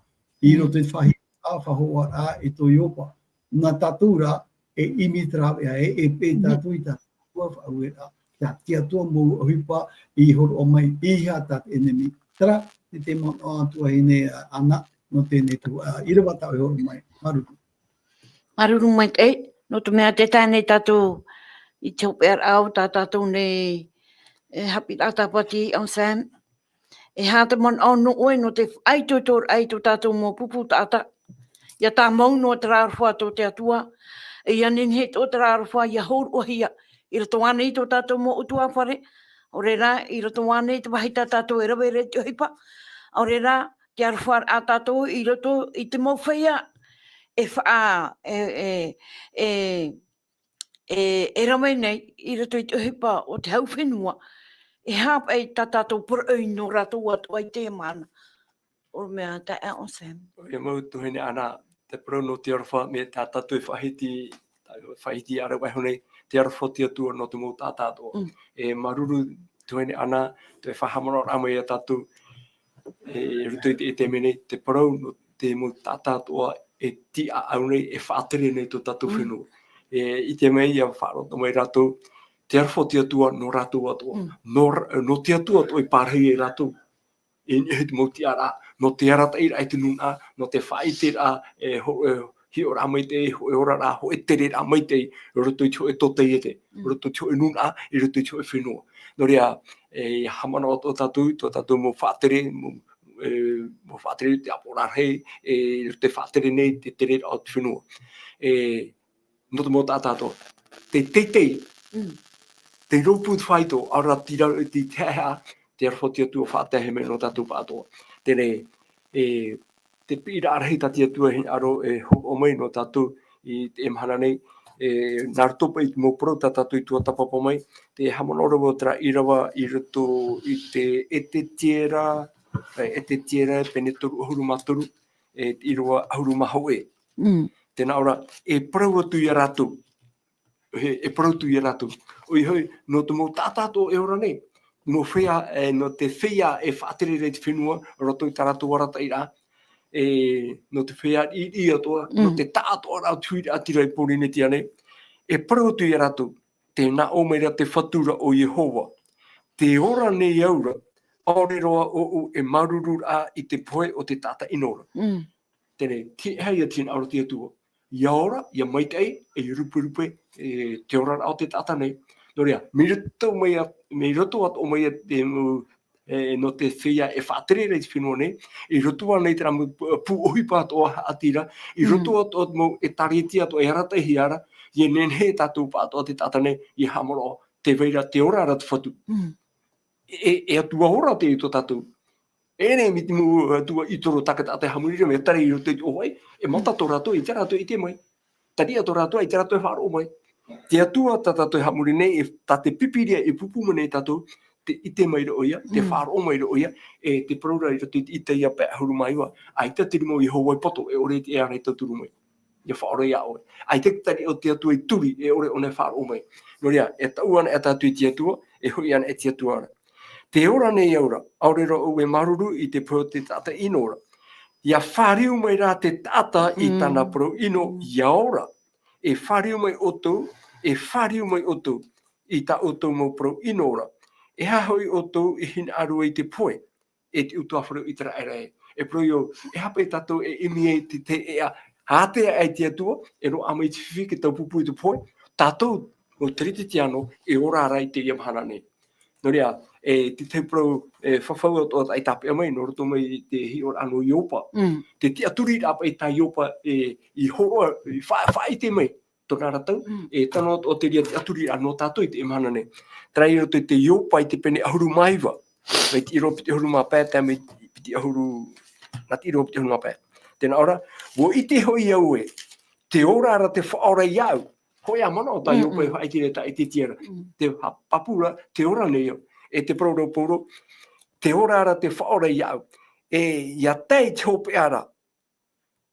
i roto i te faʻahi-, a faʻahoʻaraʻa i tō Iopa. Nā tātou rā, e ʻimi te rāveʻa, e, e, e tātou i tā Atua faʻaueraʻa. Ia, te Atua mau ʻohipa i hōroʻa mai, ʻeiaha tā te ʻenemi. Terā, te, te manaʻo a tuahine Ana, nō teie nei tuhaʻa, ā, ʻīrava tā ʻoe e hōroʻa mai. Māuruuru. Māuruuru maitaʻi, nō te mea tē tae nei tātou i te hopeʻaraʻa o tā tātou nei, e, haʻapiʻiraʻa tāpati Anselme. E aha te manaʻo nō ʻoe nō te faʻaitoitoraʻa i tō tātou mau pupu taʻata. ʻIa tāmau noa terā aroha tō te Atua. E ʻia nehenehe atoʻa terā aroha ʻia hōroʻahia i roto ānei i tō tātou mau ʻutuāfare. ʻAore rā, i roto ānei i te vāhi tā tātou e rave ra i te ʻohipa. ʻAore rā, te aroha a tātou i roto i te mau feiā e faʻa-, e, e, e, e, e rave nei i roto i te ʻohipa o te hau fenua, e aha paʻi tā tātou poroʻi nō rātou atoʻa i teie mahana. ʻOrometua Anselme. ʻOia mau tuahine Ana, te parau nō te aroha, mai tā tātou e faʻahiti, faʻahiti i te vaiho nei, te aroha o te Atua nō te mau taʻata atoʻa. Mm. E māuruuru tuahine Ana, tō faʻahaʻamanaʻoraʻa mai ia tātou, e, i roto i te, i te mea nei, te parau nō te mau taʻata atoʻa e tiʻaʻau nei, e faʻatere nei tō tātou Mm. fenua. E, ʻite mai, ʻia faʻaroʻo mai rātou, te aroha o te Atua nō rātou atoʻa. Mm. Nō ra-, nō te Atua atoʻa i pārahi ia rātou. E, e te mau tiʻaraʻa, nō te arataʻiraʻa i te nūnaʻa, nō te faʻaʻiteraʻa, e, ho-, e, hiʻoraʻa maitaʻi, hōʻē oraraʻa, hōʻē tereraʻa maitaʻi, i roto i te hōʻē tōtaiete, Mm. i roto i te hōʻē nūnaʻa, i roto i te hōʻē fenua. Nō reira, e, haʻamanaʻo atoʻa tātou, tō tātou mau faʻatere, mau, e, mau faʻatere te ʻāpoʻoraʻa rahi, e, i roto i te faʻatere nei, te tereraʻa o te fenua. E, nō te mau taʻata atoʻa. Te teitei, Mm. te rōpū te faito, ʻaore rā te ra-, te, te haʻehaʻa, te aroha o te Atua faʻatae mai nō tātou pāʻatoʻa. Teie, e, te piʻiraʻa rahi tā te Atua e hinaʻaro e hōroʻa mai nō tātou i teie mahana nei, e, nā roto paʻi i te mau parau tā tātou i tuatāpapa mai, te haʻamanaʻo ra vau terā ʻīrava i roto i te Ezekiela, e, Ezekiela, pene toru ʻahuru mā toru, e, ʻīrava ʻahuru mā hōʻē. Mm. Tē nā ʻō ra, e parau atu ia rātou, e, e parau atu ia rātou. ʻOia hoʻi, nō te mau taʻata atoʻa e ora nei, nō feiā, e, nō te feiā e faʻatere ra i te fenua, roto i tā rātou arataʻiraʻa, e, nō te feiā riʻiriʻi atoʻa, nō Mm. te taʻatoʻaraʻa o te huiraʻatira i Pōrīnetia nei, e parau atu ia rātou, tē nā ʻō mai ra te Fatu ra ʻo Iehova, tē ora nei au ra, ʻaore roa ʻoʻu e māuruururaʻa i te pohe o te taʻata ʻino ra. Mm. Teie, te, e aha ia te hinaʻaro o te Atua? ʻIa ora, ʻia maitaʻi, e ʻia ruperupe, e, te oraraʻa o te taʻata nei. Nō reira, mai roto mai ia, mai roto atoʻa mai ia te mau, e, nō te feiā e faʻatere ra i te fenua nei, i roto ānei i terā mau pū, pū ʻohipa atoʻa haʻati ra, i Mm. roto atoʻa mau ʻēkālesia atoʻa e arataʻihia ra, ʻia nehenehe tātou pāʻatoʻa te taʻata nei, ʻia haʻamanaʻo, tē vai ra, tē ora ra te Fatu. Mm. E, e Atua ora teie tō tātou. E ʻere mai te mau Atua ʻītoro tā te taʻata e haʻamori ra, mea tari i roto i te ʻōfaʻi, e mata tō rātou, ʻaita rātou e ʻite mai. Tariʻa tō rātou, ʻaita rātou e faʻaroʻo mai. Te Atua tā tātou e haʻamori nei, e, tā te Pipiria e pūpū mai nei ia tātou, tē ʻite mai ra ʻoia, tē Mm. faʻaroʻo mai ra ʻoia, e te parau ra i roto i te Isaia pae ʻahuru mā iva, ʻaita te rima o Iehova i poto, e ʻore i te ʻēʻa ra e tauturu mai. ʻIa faʻaora ia ʻoe. ʻAita te tariʻa o te Atua i turi, e ʻore ʻōna e faʻaroʻo mai. Nō reira, e taʻu anaʻe tātou i te Atua, e hoʻi anaʻe te Atua ra. Tē ora nei au ra, ʻaore roa ʻoʻu e māuruuru i te pohe o te taʻata ʻino ra. ʻIa fāriu mai rā te taʻata i Mm. tāna parau ʻino, Mm. ʻia ora. E fāriu mai ʻoutou, e fāriu mai ʻoutou i tā ʻoutou mau parau ʻino ra. E aha hoʻi ʻoutou i hinaʻaro ai i te pohe, e te ʻutuāfare o ʻĪteraʻera ē? E parau ʻoe, e aha paʻi tātou e ʻimi ai te, te ʻēʻa, Hātea ai te Atua, e roaʻa mai te fifi ke taupupu i te pohe, tātou, nō te Kerisetiano, e ora ra i teie mahana nei. Nō reira, e, te, te parau, e, fafau atoʻa e tāpeʻa mai, nō roto mai i te hiʻoraʻa nō Iopa. Mm. Te tiʻaturiraʻa paʻi tā Iopa, e, i hōroʻa, i fa-, faʻaʻite mai, tōna ra tau, Mm. e, tano atoʻa te reira tiʻaturiraʻa nō tātou i teie mahana nei. Terā i roto i te Iopa i te pene ʻahuru mā iva, mai te ʻīrava piti ʻahuru mā pae, tae mai piti ʻahuru, nā te ʻīrava piti ʻahuru mā pae. Tē nā ʻō ra, ʻua ʻite hoʻi au ē, tē ora ra te Faʻaora iāʻu. Hōʻē ā manaʻo tā Mm, Iopa e mm. faʻaʻite ra, e faʻaʻite ra. Mm. Tē ha-, pāpū ra, tē ora nei au. E te parau ra ʻo Pauro, tē ora ra te Faʻaora iāʻu. E, ʻia tae i te hopeʻa ra.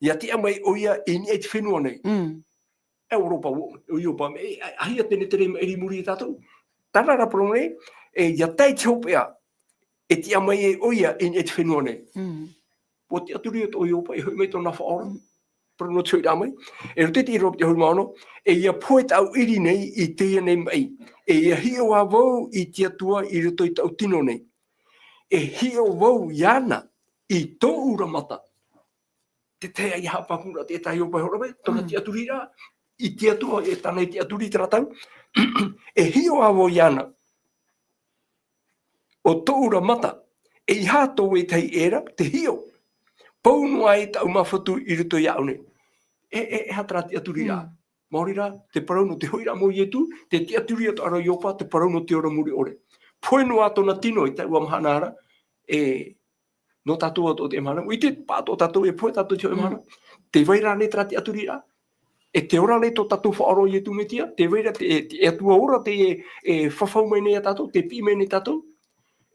ʻIa tiʻa mai ʻoia i niʻa i te fenua nei. Mm. ʻEuropa, ʻo, ʻo Iopa, e, a, ʻaita e tere mai i muri ia tātou. Terā rā parau nei, e, ʻia tae i te hopeʻa, e tiʻa mai ai ʻoia i niʻa i te fenua nei. Mm. ʻUa tiʻaturi atoʻa Iopa, e hoʻi mai tōna Faʻaora. Mm. Parau nō te hoʻiraʻa mai. E roto i te ʻīrava piti ʻahuru mā ono, e ʻia pohe tāʻu ʻiri nei i teie nei maʻi. E ʻia hiʻo ā vau i te Atua i roto i tāʻu tino nei. E hiʻo vau iāna i tōʻu ra mata. Te tahi ā haʻapāpūraʻa te tā Iopa e hōroʻa mai, tōna Mm. tiʻaturiraʻa, i te Atua, e tāna i tiʻaturi i terā tau. E hiʻo ā vau iāna. ʻO tōʻu ra mata, e ʻeiaha tō vetahi ʻē ra, te hiʻo. Pau noa ai tāʻu māfatu i roto iāʻu nei. E, e, e aha terā tiʻaturiraʻa. Mm. Maori rā, te parau nō te hoʻiraʻa mau Ietu, te tiʻaturi atoʻa ra Iopa, te parau nō te ora mure ʻore. Pohe noa tōna tino i taua mahana ra, e, nō tātou atoʻa teie mahana. ʻUa ʻite paʻatoʻa tātou, e pohe tātou i te hōʻē Mm. mahana. Tē vai ra ānei terā tiʻaturiraʻa. E tē ora nei tō tātou Faʻaora ʻo Ietu Metia, tē vai ra te, te Atua ora tē, e, fafau mai nei ia tātou, tē piʻi mai nei ia tātou.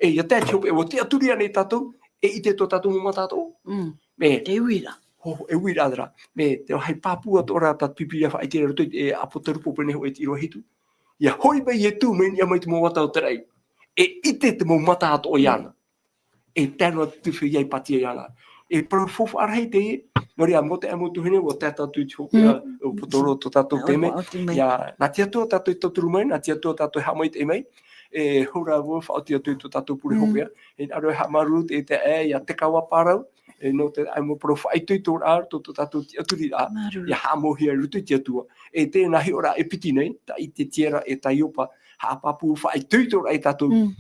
E, ʻia tae i te hopeʻa, ʻua tiʻaturi ānei tātou, e ʻite tō tātou mau mata atoʻa. Mm. Mea. Te uiraʻa. Ho, e uiraʻa terā. Mea, te vāhi pāpū atoʻa ra tā te Pīpīria faʻaʻite i roto i te, e, ʻApotarupo pene hōʻē i te ʻīrava hitu. ʻIa hoʻi mai Ietu mai niʻa mai te mau ata o te raʻi. E ʻite te mau mata atoʻa iāna. E tae noa te tuwhera i Pātia iāna. E parau faufaʻa rahi teie, nō reira, mō te ʻāmui tuahine, ʻua tae tātou i te hopeʻa, Mm. ʻo Potoro tō tātou Ua taime. ʻOti mai. ʻIa, nā te Atua tātou i tauturu mai, nā te Atua tātou e haʻamaitaʻi mai, e hora ʻua faʻaoti atu i tō tātou pure Mm. hopeʻa, e aro e haʻamāuruuru te, te, e, ʻia Tekawa Parau, e nō te, ʻae mau parau faʻaitoitoraʻa, tō, tō tātou tiʻaturiraʻa, Māuruuru. ʻIa haʻamauhia i roto i te Atua. E tēnā hiʻoraʻa e piti nei, tā ʻItetiera e tā Iopa, haʻapāpū faʻaitoitoraʻa ia tātou, Mm.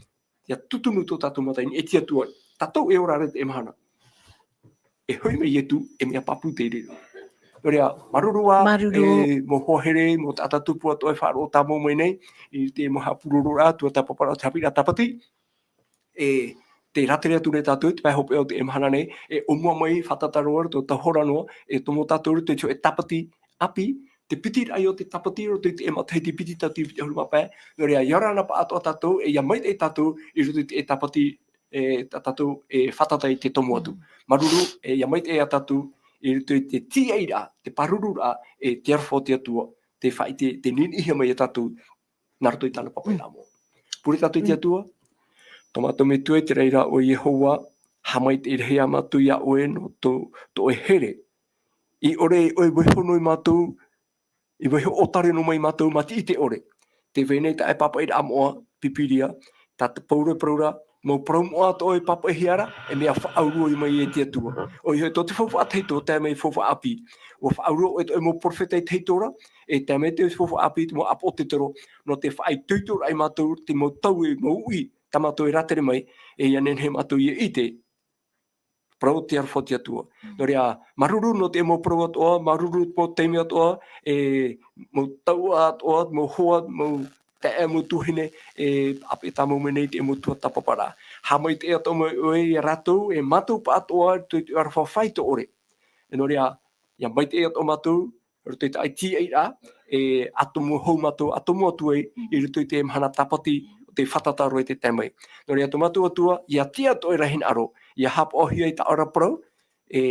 ʻia tutunu tō tātou mata i niʻa i te Atua. Tātou e ora ra i teie mahana. E hoʻi mai Ietu, e mea pāpū te reira. Nō reira, māuruuru ā, Māuruuru. e, mau hoa here, mau taʻata tupu atoʻa e faʻaroʻo tāmau mai nei, i te mau haʻapurororaʻa, tuatāpaparaʻa, te haʻapiʻiraʻa tāpati. E, tē rātere atu nei tātou, te pae hopeʻa o teie mahana nei, e ʻōmua mai, fātata roa, tō tātou hora noa, e tomo tātou i te hōʻē tāpati ʻāpī, te piti raʻa o te tāpati, roto i te matahiti piti tauatini piti ʻahuru mā pae, nō reira, ʻia ora na paʻatoʻa tātou, e ʻia maitaʻi tātou, i roto i te tāpati, e, tā tātou, e fātata i te tomo atu. Mm. Māuruuru, e ʻia maitaʻi ia tātou, i roto i te tīaʻiraʻa, te pāruruaraʻa, e te aroha o te Atua, tē faʻaʻite, tē niniʻihia mai ia tātou, nā roto i tāna pāpaʻiraʻa Mm. mau. Pure tātou i te Mm. Atua, tō mātou Metua i te raʻi ra ʻo Iehova, haʻamaitaʻi rahi ā mātou iā ʻoe nō tō, tō ʻoe here. I ʻore ʻoe i vaiiho noa ia mātou, i vaiiho ʻōtare noa mai ia mātou, mā te ʻite ʻore. Tē vai nei taʻa pāpaʻiraʻa moʻa, Pīpīria, tā te Pauro e parau ra, mau parau moʻa atoʻa e pāpaʻihia ra, e mea faʻaurua mai e te Atua. ʻOia hoʻi, tō te faufaʻa tahito, tae mai faufaʻa ʻāpī. ʻUa faʻaurua ʻoe tō ʻoe mau perofeta i tahito ra, e tae mai te faufaʻa ʻāpī, te mau ʻāpōsetolo, nō te faʻaitoitoraʻa ia mātou, te mau taui, mau uʻi, tā mātou e rātere mai, e ʻia nehenehe mātou ʻia ʻite. Parau o te aroha o te Atua. Mm. Nō reira, māuruuru nō te mau parau atoʻa, māuruuru te mau taime atoʻa, e, mau taua atoʻa, mau hoa, mau taeaʻe, mau tuahine, e, ʻāpeʻe tāmau mai nei i te mau tuatāpaparaʻa. Haʻamaitaʻi atoʻa mai ʻoe ia rātou, e mātou paʻatoʻa, i te, te aroha faʻaitoito ʻore. E nō reira, ʻia maitaʻi atoʻa mātou, roto i te tīaʻiraʻa, e, ʻatomo hou mātou, ʻatomo atu ai, Mm. i roto i te mahana tāpati, o te fātata roa i te tae mai. Nō reira, tō mātou Atua, ʻia tiʻa atoʻa i rā hinaʻaro, ʻia haʻapaʻohia i tā ʻoe ra parau, e,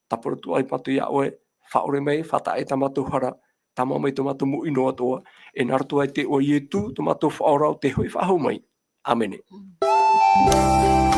tāpura atoʻa ai mātou iā ʻoe, faʻaʻore mai, faʻataʻa i tā mātou hara, tāmā mai tō mātou mau ʻino atoʻa, e nā roto i te iʻoa o Ietu, tō mātou Faʻaora ʻo tē hoʻi faʻahou mai. ʻĀmene. Mm.